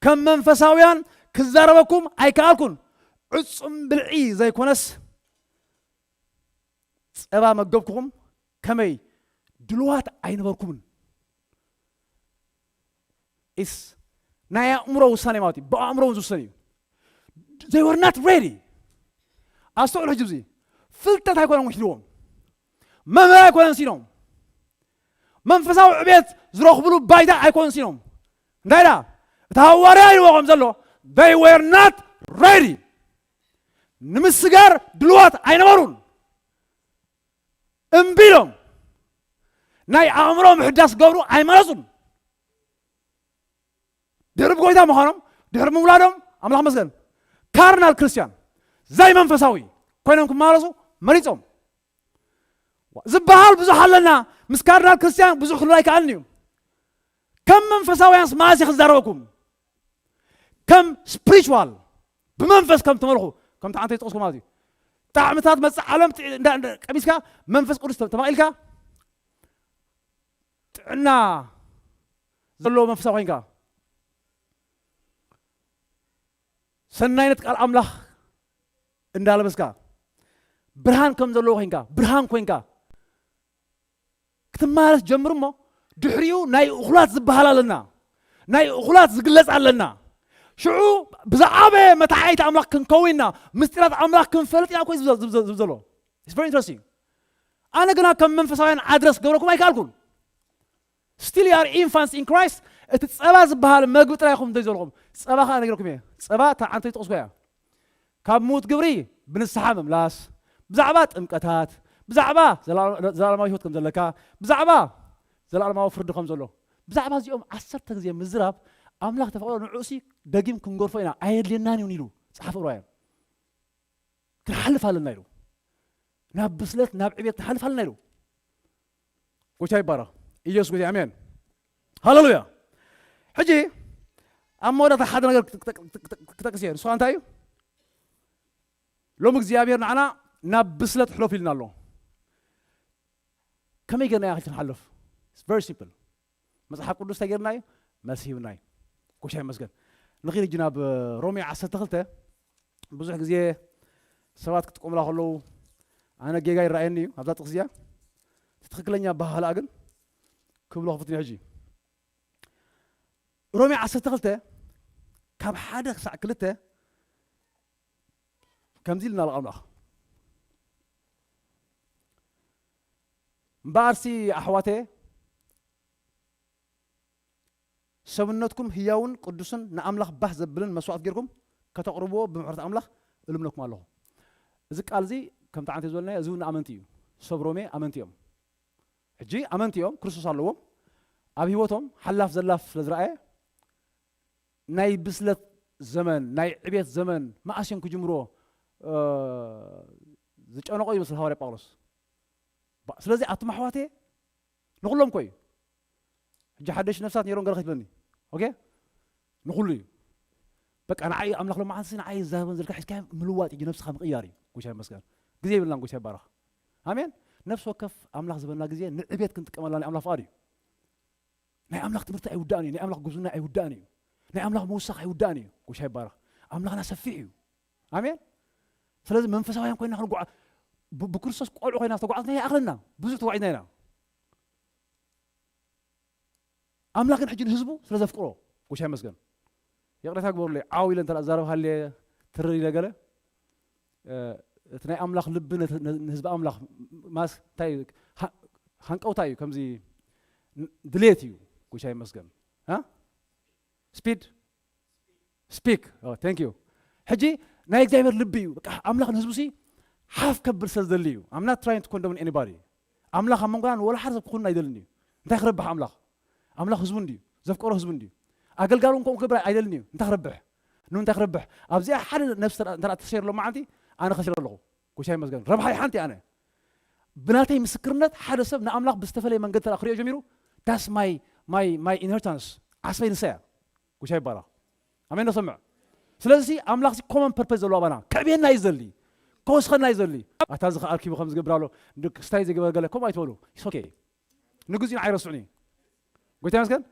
ከም መንፈሳውያን ክዛረበኩም ኣይከኣልኩን። ዕጹም ብልዒ ዘይኮነስ ጸባ መገብኩኹም፣ ከመይ ድልዋት ኣይነበርኩምን። ኢስ ናይ ኣእምሮ ውሳኔ ማለት እዩ። ብኣእምሮ እውን ዝውሰን እዩ። They were not ready። ኣስተውዕሉ ሕጂ፣ እዚ ፍልጠት ኣይኮነን ውሒድዎም፣ መምህር ኣይኮነን ሲኖም፣ መንፈሳዊ ዕቤት ዝረኽብሉ ባይታ ኣይኮነን ሲኖም። እንታይ ዳ እቲ ሃዋርያ ኢልዎ ከም ዘሎ፣ They were not ready. ንምስጋር ድልዋት ኣይነበሩን። እምቢ ኢሎም። ናይ ኣእምሮ ምሕዳስ ክገብሩ ኣይመረጹን። ድሕሪ ብጎይታ ምዃኖም፣ ድሕሪ ምውላዶም ኣምላኽ መስገን፣ ካርናል ክርስቲያን፣ ዘይመንፈሳዊ ኮይኖም ክመላለሱ መሪጾም። ዝበሃል ብዙሕ ኣለና። ምስ ካርናል ክርስቲያን ብዙሕ ክልል ኣይከኣልን እዩ። ከም መንፈሳውያን መዓስ ክዛረበኩም? ከም ስፕሪቹዋል፣ ብመንፈስ ከም ትመልኹ፣ ከምቲ ዓንተ ይጠቕስኩ ማለት እዩ። ጣዕምታት መጽእ ዓለም ጥ-፣ እንዳ-፣ እንዳ-፣ ቀሚስካ መንፈስ ቅዱስ ተ-፣ ተማቒልካ ጥዕና ዘለዎ መንፈሳዊ ኮይንካ፣ ሰናይነት ቃል ኣምላኽ እንዳለበስካ፣ ብርሃን ከም ዘለዎ ኮይንካ፣ ብርሃን ኮይንካ ክትመላለስ ጀምር እሞ፣ ድሕሪኡ ናይ እኹላት ዝበሃል ኣለና፣ ናይ እኹላት ዝግለጽ ኣለና። ሽዑ ብዝዓበየ መተዓይቲ ኣምላኽ ክንከውን ኢና፣ ምስጢራት ኣምላኽ ክንፈልጥ ኢና እኮ እዩ ዝብዘ-፣ ዝብዘ-፣ ዝብል ዘሎ። It's very interesting። ኣነ ግና ከም መንፈሳውያን ኣድረስ ክገብረኩም ኣይከኣልኩን። Still you are infants in Christ። እቲ ጸባ ዝበሃል መግቢ ጥራይ ኢኹም ዘይዘለኹም። ጸባ ከኣ ነግረኩም እየ። ጸባ እታ ዓንተ ይጠቕስኩ እያ። ካብ ምዉት ግብሪ ብንስሓ ምምላስ፣ ብዛዕባ ጥምቀታት፣ ብዛዕባ ዘላ-፣ ዘላለማዊ ህይወት ከም ዘለካ፣ ብዛዕባ ዘላለማዊ ፍርዲ ከም ዘሎ፣ ብዛዕባ እዚኦም ዓሰርተ ግዜ ምዝራብ ኣምላኽ ተፈቕዶ ንዕኡሲ ደጊም ክንገርፎ ኢና፣ ኣየድልየናን እዩን ኢሉ ጸሓፊ ዕብራውያን። ክንሓልፍ ኣለና ኢሉ። ናብ ብስለት፣ ናብ ዕቤት ክንሓልፍ ኣለና ኢሉ። ጎይታ ይባረኽ። ኢየሱስ ጎይታ፣ ኣሜን። ሃሌሉያ። ሕጂ ኣብ መወዳእታ ሓደ ነገር ክጠ-፣ ክጠ-፣ ክጠ-፣ ክጠቅስ እየ። ንሱ እንታይ እዩ? ሎሚ እግዚኣብሔር ንዓና ናብ ብስለት ሕለፉ ኢልና ኣሎ። ከመይ ጌርና ኢና ክንሓልፍ? It's very simple። መጽሓፍ ቅዱስ እንታይ ጌርና እዩ? መልሲ ሂብና እዩ። ጎይታ ይመስገን። ንኺድ ሕጂ ናብ ሮሜ ዓሰርተ ክልተ። ብዙሕ ግዜ ሰባት ክጥቀሙላ ከለዉ ኣነ ጌጋ ይረኣየኒ እዩ ኣብዛ ጥቕሲ እዚኣ። እቲ ትኽክለኛ ኣበሃህላ ግን ክብሎ ክፍትን እዩ ሕጂ። ሮሜ ዓሰርተ ክልተ ካብ ሓደ ክሳዕ ክልተ ከምዚ ኢልና ኣሎ ኣምላኽ። እምበኣርሲ ኣሕዋተየ፣ ሰብነትኩም ህያውን ቅዱስን ንኣምላኽ ባህ ዘብልን መስዋዕት ጌርኩም ከተቕርብዎ ብምሕረት ኣምላኽ እልምነኩም ኣለኹ። እዚ ቃል እዚ ከምቲ ዓንተ ዝበልናዮ፣ እዚ እውን ንኣመንቲ እዩ። ሰብ ሮሜ ኣመንቲ እዮም። ሕጂ ኣመንቲ እዮም፣ ክርስቶስ ኣለዎም። ኣብ ህይወቶም ሓላፍ ዘላፍ ስለ ዝረኣየ፣ ናይ ብስለት ዘመን፣ ናይ ዕቤት ዘመን መኣስ እዮም ክጅምርዎ፣ እ፣ ዝጨነቆ ይመስል ሃዋርያ ጳውሎስ። ባ-፣ ስለዚ ኣቱም ኣሕዋተየ፣ ንኹሎም እኮ እዩ። ሕጂ ሓደሽ ነፍሳት ነይሮም ገለ ከይትብለኒ። ኦኬ? ንኹሉ እዩ። በቃ ንዓይ ኣምላኽ ሎማዓንትሲ ንዓይ ዝዛረበን ዝልካ ሒዝካ ምልዋጥ እዩ፣ ነብስኻ ምቕያር እዩ። ጎይታ ይመስገን። ግዜ የብልናን፣ ጎይታ ይባረኽ። ኣሜን። ነፍሲ ወከፍ ኣምላኽ ዝበልና ግዜ ንዕቤት ክንጥቀመላ ናይ ኣምላኽ ፍቓድ እዩ። ናይ ኣምላኽ ትምህርቲ ኣይውዳእን እዩ። ናይ ኣምላኽ ጉብዝና ኣይውዳእን እዩ። ናይ ኣምላኽ ምውሳኽ ኣይውዳእን እዩ። ጎይታ ይባረኽ። ኣምላኽና ሰፊሕ እዩ። ኣሜን። ስለዚ መንፈሳውያን ኮይና ክንጓዓ-፣ ብ-፣ ብክርስቶስ ቆልዑ ኮይና ዝተጓዓዝና ይኣኽለና። ብዙሕ ተጓዒዝና ኢና። ኣምላኽ ግን ሕጂ ንህዝቡ ስለ ዘፍቅሮ፣ ጎይታ ይመስገን። ይቕሬታ ግበሩለይ፣ ዓው ኢለ እንተ ዝዛረብ ሃልየ ትርር ኢለ ገለ፣ እ፣ እቲ ናይ ኣምላኽ ልቢ ነቲ፣ ነ-፣ ንህዝቢ ኣምላኽ ማስ-፣ እንታይ እዩ? ሃ-፣ ሃንቀውታ እዩ፣ ከምዚ ን-፣ ድሌት እዩ፣ ጎይታ ይመስገን። ሃ? ስፒድ? ስፒክ። ኦ፣ ታንክ ዩ። ሕጂ ናይ እግዚኣብሔር ልቢ እዩ። በቃ ኣምላኽ ንህዝቡ ሲ ሓፍ ከብል ስለ ዝደሊ እዩ። I'm not trying to condemn anybody። ኣምላኽ ኣብ መንጎና ንወላ ሓደ ሰብ ክኹን ኣይደልን እዩ። እንታይ ክረብሕ ኣምላኽ? ኣምላኽ ህዝቡ እንድዩ። ዘፍቀሮ ህዝቡ እንድዩ። ኣገልጋሉ እንኮ ክብር ኣይደልን እዩ። እንታይ ክረብሕ? ኑ እንታይ ክረብሕ? ኣብዚኣ ሓደ ነፍሲ እንተ ተሰይሩ ሎማዓንቲ ኣነ ከሲረ ኣለኹ። ጎይታ ይመስገን። ረብሓይ ሓንቲ ኣነ። ብናተይ ምስክርነት ሓደ ሰብ ንኣምላኽ ብዝተፈለየ መንገዲ እንተ ክሪኦ ጀሚሩ፣ that's my, my, my inheritance። ዓስበይ ንሳ እያ። ጎይታ ይባረኽ። ኣሜን። ነሰምዕ። ስለዚ ኣምላኽ ሲ ኮመን ፐርፐዝ ዘለዎ ኣባና። ከዕብየና እዩ ዘሊ። ከወስኸና እዩ ዘሊ። ኣታ እዚ ከኣ ኣርኪቡ ከም ዝገብር ኣሎ። እንዲ ክስታይ ዝገበር ገለ ከምኡ ኣይትበሉ። It's okay። ንግዚኡ ንዓይ ረስዑኒ። ጎይታ ይመስገን።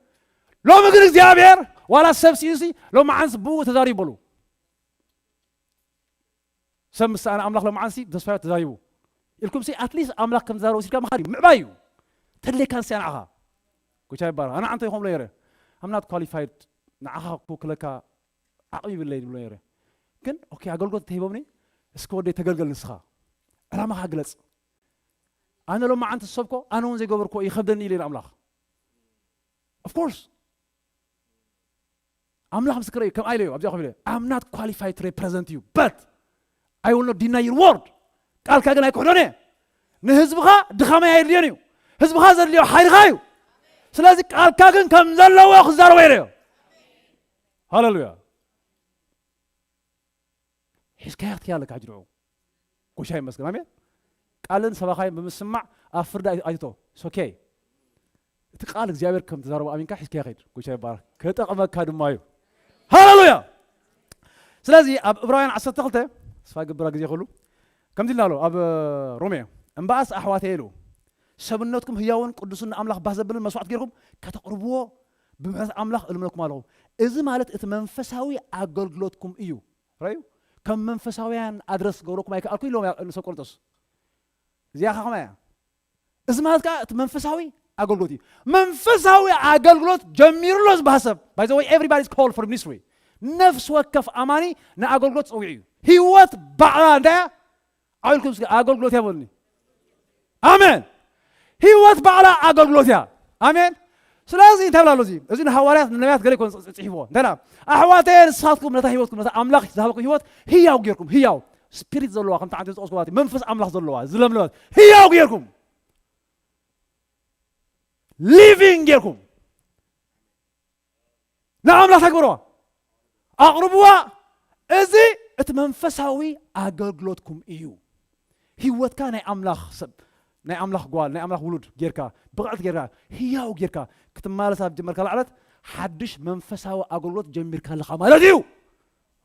ሎሚ ግን እግዚኣብሔር ዋላ ሰብ ሲኡሲ ሎማዓንስ ብኡ ተዛሪቡ በሉ። ሰብ ምስ ሰኣነ ኣምላኽ ሎማዓንሲ ብተስፋ ተዛሪቡ ኢልኩም ሲ ኣትሊስት ኣምላኽ ከም ዝዛረቡ ሲልካ ምኻድ እዩ። ምዕባይ እዩ። ተድልየካ ንስያ ንዓኻ። ጎይታ ይባረኽ። ኣነ ዓንተ ይኾም ሎ የረ። I'm not qualified ንዓኻ ክውክለካ ዓቕሚ ይብለይ ዝብሎ ነይረ። ግን ኦኬ፣ ኣገልግሎት እንተሂቦምኒ፣ እስኪ ወደይ ተገልገል ንስኻ። ዕላማኻ ግለጽ። ኣነ ሎማዓንቲ ዝሰብኮ፣ ኣነ እውን ዘይገበርኮ ይኸብደኒ ኢለ ንኣምላኽ። Of course። ኣምላኽ ምስክረይ እዩ፣ ከም ኢለ እዩ ኣብዚኣ ኮፍ ኢለ፣ I'm not qualified to represent you, but I will not deny your word. ቃልካ ግን ኣይክሕዶን እየ። ንህዝብኻ ድኻመይ ኣየድልዮን እዩ። ህዝብኻ ዘድልዮ ሓይልኻ እዩ። ስለዚ ቃልካ ግን ከም ዘለዎ ክዛረቦ እየ ኢለዮ። ሃሌሉያ። ሒዝካያ ክትከይድ ኣለካ ሕጂ ንዕኡ። ጎይታ ይመስገን። ኣሜን። ቃልን ሰባኻይን ብምስማዕ ኣብ ፍርዲ ኣይ-፣ ኣይትቶ። It's okay። እቲ ቃል እግዚኣብሔር ከም ተዛረቦ ኣሚንካ ሒዝካያ ከይድ። ጎይታ ይባረክ። ክጠቕመካ ድማ እዩ። ሃሌሉያ። ስለዚ ኣብ ዕብራውያን ዓሰርተ ክልተ፣ ተስፋ ይገብር ግዜ ኩሉ ከምዚ ኢልና ኣሎ ኣብ ሮሜ፣ እምበኣስ ኣሕዋተይ ኢሉ፣ ሰብነትኩም ህያውን ቅዱስን ንኣምላኽ ባህ ዘብልን መስዋዕት ጌርኩም ከተቕርብዎ ብምሕረት ኣምላኽ እልምነኩም ኣለኹ። እዚ ማለት እቲ መንፈሳዊ ኣገልግሎትኩም እዩ። ራዩ ከም መንፈሳውያን ኣድረስ ገብረኩም ኣይከኣልኩ ኢሎም ንሰብ ቆሮንቶስ። እዚኣ ከ ከማይ እያ። እዚ ማለት ከዓ እቲ መንፈሳዊ ኣገልግሎት እዩ። መንፈሳዊ ኣገልግሎት ጀሚሩ ኣሎ ዝበሃል ሰብ። By the way, everybody is called for ministry. ነፍሲ ወከፍ ኣማኒ ንኣገልግሎት ፀዊዑ እዩ። ህይወት ባዕላ እንታይ እያ? ዓው ኢልኩም እስኪ ኣገልግሎት እያ በሉኒ። ኣሜን። ህይወት ባዕላ ኣገልግሎት እያ። ኣሜን። ስለዚ እንታይ ብላ ኣሎ እዚ? እዚ ንሃዋርያት ንነቢያት ገለ ይኮን ጽ-፣ ጽ-፣ ጽሒፍዎ። እንታይ ደኣ? ኣሕዋተየ ንስኻትኩም ነታ ህይወትኩም፣ ነታ ኣምላኽ ዝሃበኩም ህይወት ህያው ጌርኩም፣ ህያው ስፒሪት ዘለዋ፣ ከምቲ ዓንተ ዝጠቕስኩዋ፣ መንፈስ ኣምላኽ ዘለዋ፣ ዝለምለመት፣ ህያው ጌርኩም፣ ሊቪንግ ጌርኩም ንኣምላኽ ተግብርዋ፣ ኣቕርብዋ። እዚ እቲ መንፈሳዊ ኣገልግሎትኩም እዩ። ህይወትካ ናይ ኣምላኽ ሰብ፣ ናይ ኣምላኽ ጓል፣ ናይ ኣምላኽ ውሉድ ጌርካ፣ ብቕዕቲ ጌርካ፣ ህያው ጌርካ ክትመላለስ ኣብ ጀመርካ ላዕለት፣ ሓድሽ መንፈሳዊ ኣገልግሎት ጀሚርካ ኣለኻ ማለት እዩ።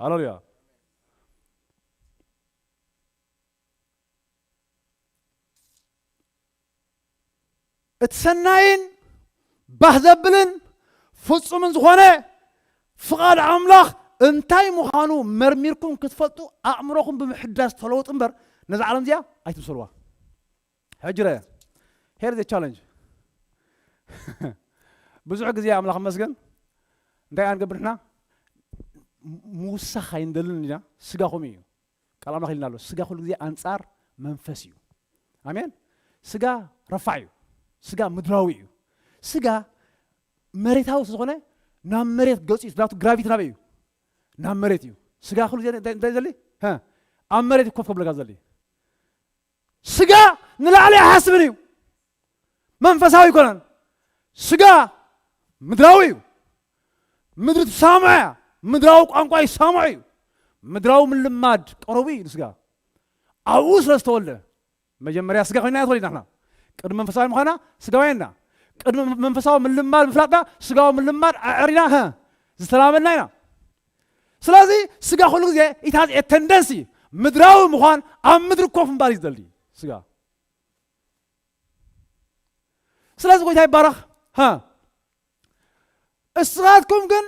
ሃሌሉያ። እቲ ሰናይን ባህ ዘብልን ፍጹምን ዝኾነ ፍቓድ ኣምላኽ እንታይ ምዃኑ መርሚርኩም ክትፈልጡ ኣእምሮኹም ብምሕዳስ ተለወጡ እምበር፣ ነዛ ዓለም እዚኣ ኣይትምሰልዋ። ሕጂ ረአ፣ here is the challenge። ብዙሕ ግዜ ኣምላኽ ይመስገን እንታይ ኢና ንገብር ንሕና? ምውሳኽ ኣይንደልን ኢና፣ ስጋኹም እዩ። ቃል ኣምላኽ ኢልና ኣሎ፣ ስጋ ኩሉ ግዜ ኣንጻር መንፈስ እዩ። ኣሜን። ስጋ ረፋዕ እዩ። ስጋ ምድራዊ እዩ። ስጋ መሬታዊ ስለዝኾነ ናብ መሬት ገጹ እዩ። ናቱ ግራቪቲ ናበይ እዩ? ናብ መሬት እዩ። ስጋ ኩሉ ግዜ እንታይ፣ እንታይ ዘሊ? ሀ፣ ኣብ መሬት እዩ ኮፍ ከብለካ ዘሊ። ስጋ ንላዕሊ ኣይሓስብን እዩ። መንፈሳዊ ኣይኮነን። ስጋ ምድራዊ እዩ። ምድሪ ትሳምዖ እያ። ምድራዊ ቋንቋ ይሳምዖ እዩ። ምድራዊ ምልማድ ቀረቡ እዩ ንስጋ። ኣብኡ ስለ ዝተወልደ፣ መጀመርያ ስጋ ኮይና እያ ተወሊድና ንሕና። ቅድሚ መንፈሳዊ ምዃና ስጋውያን ኢና። ቅድሚ መንፈሳዊ ምልማድ ምፍላጥና ስጋዊ ምልማድ ኣዕሪና፣ ሀ፣ ዝተላመድና ኢና። ስለዚ ስጋ ኩሉ ግዜ it has a tendency ምድራዊ ምዃን፣ ኣብ ምድሪ ኮፍ ምባል እዩ ዝደሊ ስጋ። ስለዚ ጎይታ ይባረኽ። ሃ፣ እስኻትኩም ግን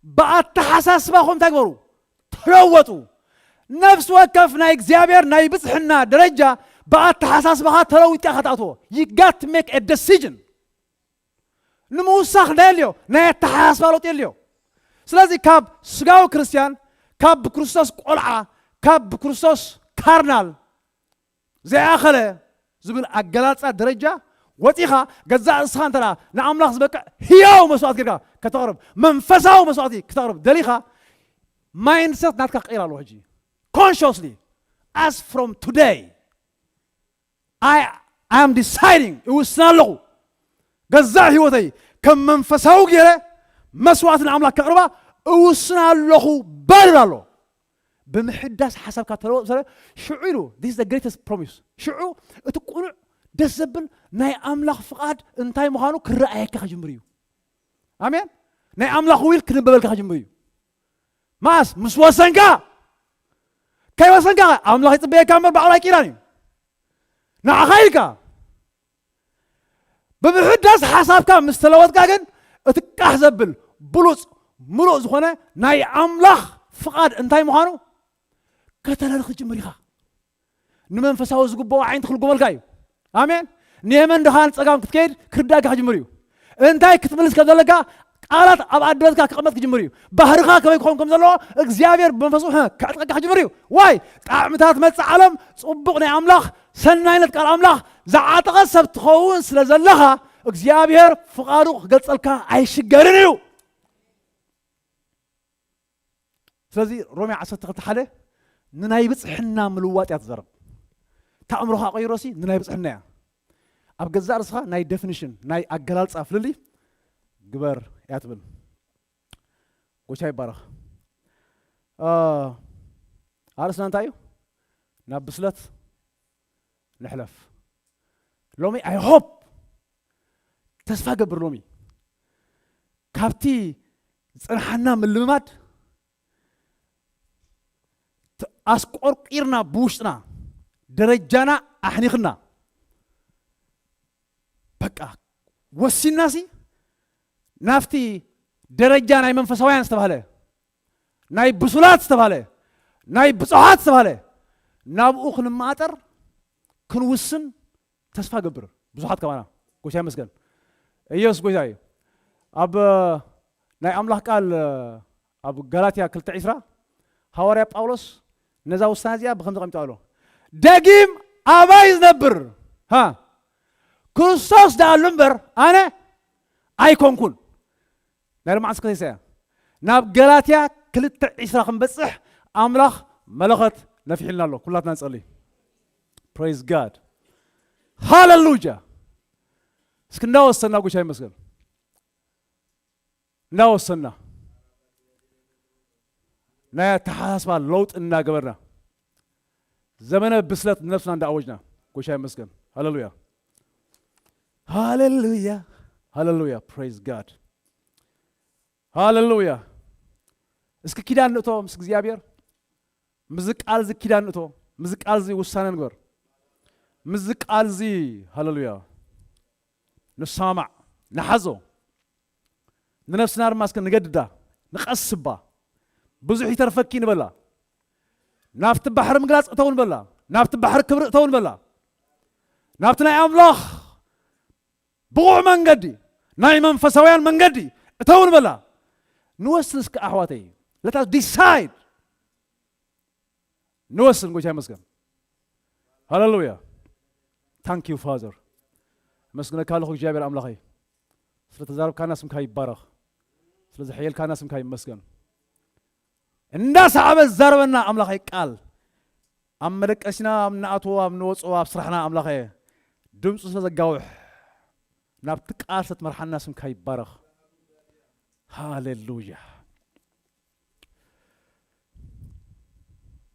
ብኣተሓሳስባኹም እንታይ ግበሩ? ተለወጡ። ነፍሲ ወከፍ ናይ እግዚኣብሔር ናይ ብጽሕና ደረጃ ብኣተሓሳስባኻ ተለዊጥካ ኢኻ ትኣትዎ። You got to make a decision። ንምውሳኽ እንታይ የድልዮ? ናይ ኣተሓሳስባ ለውጢ የድልዮ። ስለዚ ካብ ስጋዊ ክርስትያን፣ ካብ ብክርስቶስ ቆልዓ፣ ካብ ብክርስቶስ ካርናል ዘይኣኸለ ዝብል ኣገላልጻ ደረጃ ወጺኻ፣ ገዛእ ርእስኻ እንተ ደኣ ንኣምላኽ ዝበቅዕ ህያው መስዋእቲ ጌርካ ከተቕርብ፣ መንፈሳዊ መስዋእቲ ክተቕርብ ደሊኻ፣ ማይንድሰት ናትካ ክቕይር ኣለዎ። ሕጂ consciously, as from today, I am deciding, እውስን ኣለኹ፣ ገዛእ ህይወተይ ከም መንፈሳዊ ገይረ መስዋእቲ ንኣምላኽ ከቕርባ እውስን ኣለኹ በል ኣሎ። ብምሕዳስ ሓሳብካ ተለወጥ ስለ ሽዑ ኢሉ፣ this is the greatest promise። ሽዑ እቲ ቁኑዕ ደስ ዘብል ናይ ኣምላኽ ፍቓድ እንታይ ምዃኑ ክረኣየካ ክጅምር እዩ። ኣሜን። ናይ ኣምላኽ ዊል ክንበበልካ ክጅምር እዩ። ማስ ምስ ወሰንካ፣ ከይወሰንካ ኣምላኽ ይጽበየካ እምበር ባዕሉ ኣይኪዳን እዩ። ንዓኻ ኢልካ ብምሕዳስ ሓሳብካ ምስ ተለወጥካ ግን እቲ ቃሕ ዘብል ብሉጽ ምሉእ ዝኾነ ናይ ኣምላኽ ፍቓድ እንታይ ምዃኑ ከተረድእ ክትጅምር ኢኻ። ንመንፈሳዊ ዝግብኦ ዓይንቲ ክልጎመልካ እዩ። ኣሜን። ንየመን ድኻ ንጸጋም ክትከይድ ክርዳእካ ክጅምር እዩ። እንታይ ክትምልስ ከም ዘለካ ቃላት ኣብ ኣንደበትካ ክቕመጥ ክጅምር እዩ። ባህርኻ ከመይ ክኸውን ከም ዘለዎ እግዚኣብሔር ብመንፈሱ፣ ህ፣ ከዕጥቀካ ክጅምር እዩ። ዋይ፣ ጣዕምታት መጽእ ዓለም ጽቡቕ ናይ ኣምላኽ ሰናይነት ቃል ኣምላኽ ዝዓጠቐ ሰብ ትኸውን ስለ ዘለኻ እግዚኣብሔር ፍቓዱ ክገልጸልካ ኣይሽገርን እዩ። ስለዚ ሮሜ ዓሰርተ ክልተ ሓደ ንናይ ብፅሕና ምልዋጥ እያ ትዛረብ። እታ ኣእምሮኻ ቀይሮሲ ንናይ ብፅሕና እያ። ኣብ ገዛእ ርእስኻ ናይ ዴፊኒሽን ናይ ኣገላልፃ ፍልልይ ግበር እያ ትብል። ጎይታ ይባረኽ። ኣርእስና እንታይ እዩ? ናብ ብስለት ንሕለፍ። ሎሚ I hope፣ ተስፋ ገብር ሎሚ ካብቲ ዝፀንሓና ምልምማድ ኣስቆርቂርና ብውሽጥና ደረጃና ኣሕኒኽና በቃ ወሲናሲ ናብቲ ደረጃ ናይ መንፈሳውያን ዝተባህለ ናይ ብሱላት ዝተባህለ ናይ ብፁዓት ዝተባህለ ናብኡ ክንማጠር ክንውስን ተስፋ ገብር። ብዙሓት ከማና ጎይታ ይመስገን። ኢየሱስ ጎይታ እዩ። ኣብ ናይ ኣምላኽ ቃል ኣብ ጋላትያ ክልተ ዕስራ ሃዋርያ ጳውሎስ ነዛ ውሳነ እዚኣ ብከምዚ ቀሚጡ ኣሎ። ደጊም ኣባይ ዝነብር ሃ ክርስቶስ ደኣሉ እምበር ኣነ ኣይኮንኩን። ናይ ሎማዓንስ ከተይሰያ ናብ ገላትያ ክልተ ዕስራ ክንበፅሕ ኣምላኽ መለኸት ነፊሕልና ኣሎ። ኩላትና ንጸሊ። Praise God። ሃሌሉያ። እስኪ እንዳወሰና ጉሻ ይመስገን እንዳወሰና ናይ ኣተሓሳስባ ለውጥ እናገበርና ዘመነ ብስለት ንነፍስና እንዳኣወጅና ጎይታ ይመስገን። ሃሌሉያ ሃሌሉያ ሃሌሉያ። Praise God። ሃሌሉያ። እስኪ ኪዳን ንእቶ ምስ እግዚኣብሔር። ምስዚ ቃል እዚ ኪዳን ንእቶ። ምስዚ ቃል እዚ ውሳነ ንግበር። ምስዚ ቃል እዚ ሃሌሉያ ንሰማማዕ ንሓዞ። ንነፍስና ድማ እስከ ንገድዳ ንቐስባ። ብዙሕ ይተርፈኪ ንበላ። ናብቲ ባሕሪ ምግላፅ እተው ንበላ። ናብቲ ባሕሪ ክብሪ እተው ንበላ። ናብቲ ናይ ኣምላኽ ብቑዕ መንገዲ ናይ መንፈሳውያን መንገዲ እተው ንበላ። ንወስን እስከ ኣሕዋተይ። Let us decide። ንወስን። ጎይታ ይመስገን። ሃሌሉያ። Thank you Father። መስግነካ ኣለኹ እግዚኣብሔር ኣምላኸይ ስለ ተዛረብካና ስምካ ይባረኽ። ስለ ዘሐየልካና ስምካ ይመስገን። እንዳሰዓበ ዝዛረበና ኣምላኸይ ቃል ኣብ መደቀሲና ኣብ ንኣትዎ ኣብ ንወፅኦ ኣብ ስራሕና ኣምላኸ ድምፁ ስለ ዘጋውሕ ናብቲ ቃል ስለ ትመርሓና ስምካ ይባረኽ። ሃሌሉያ።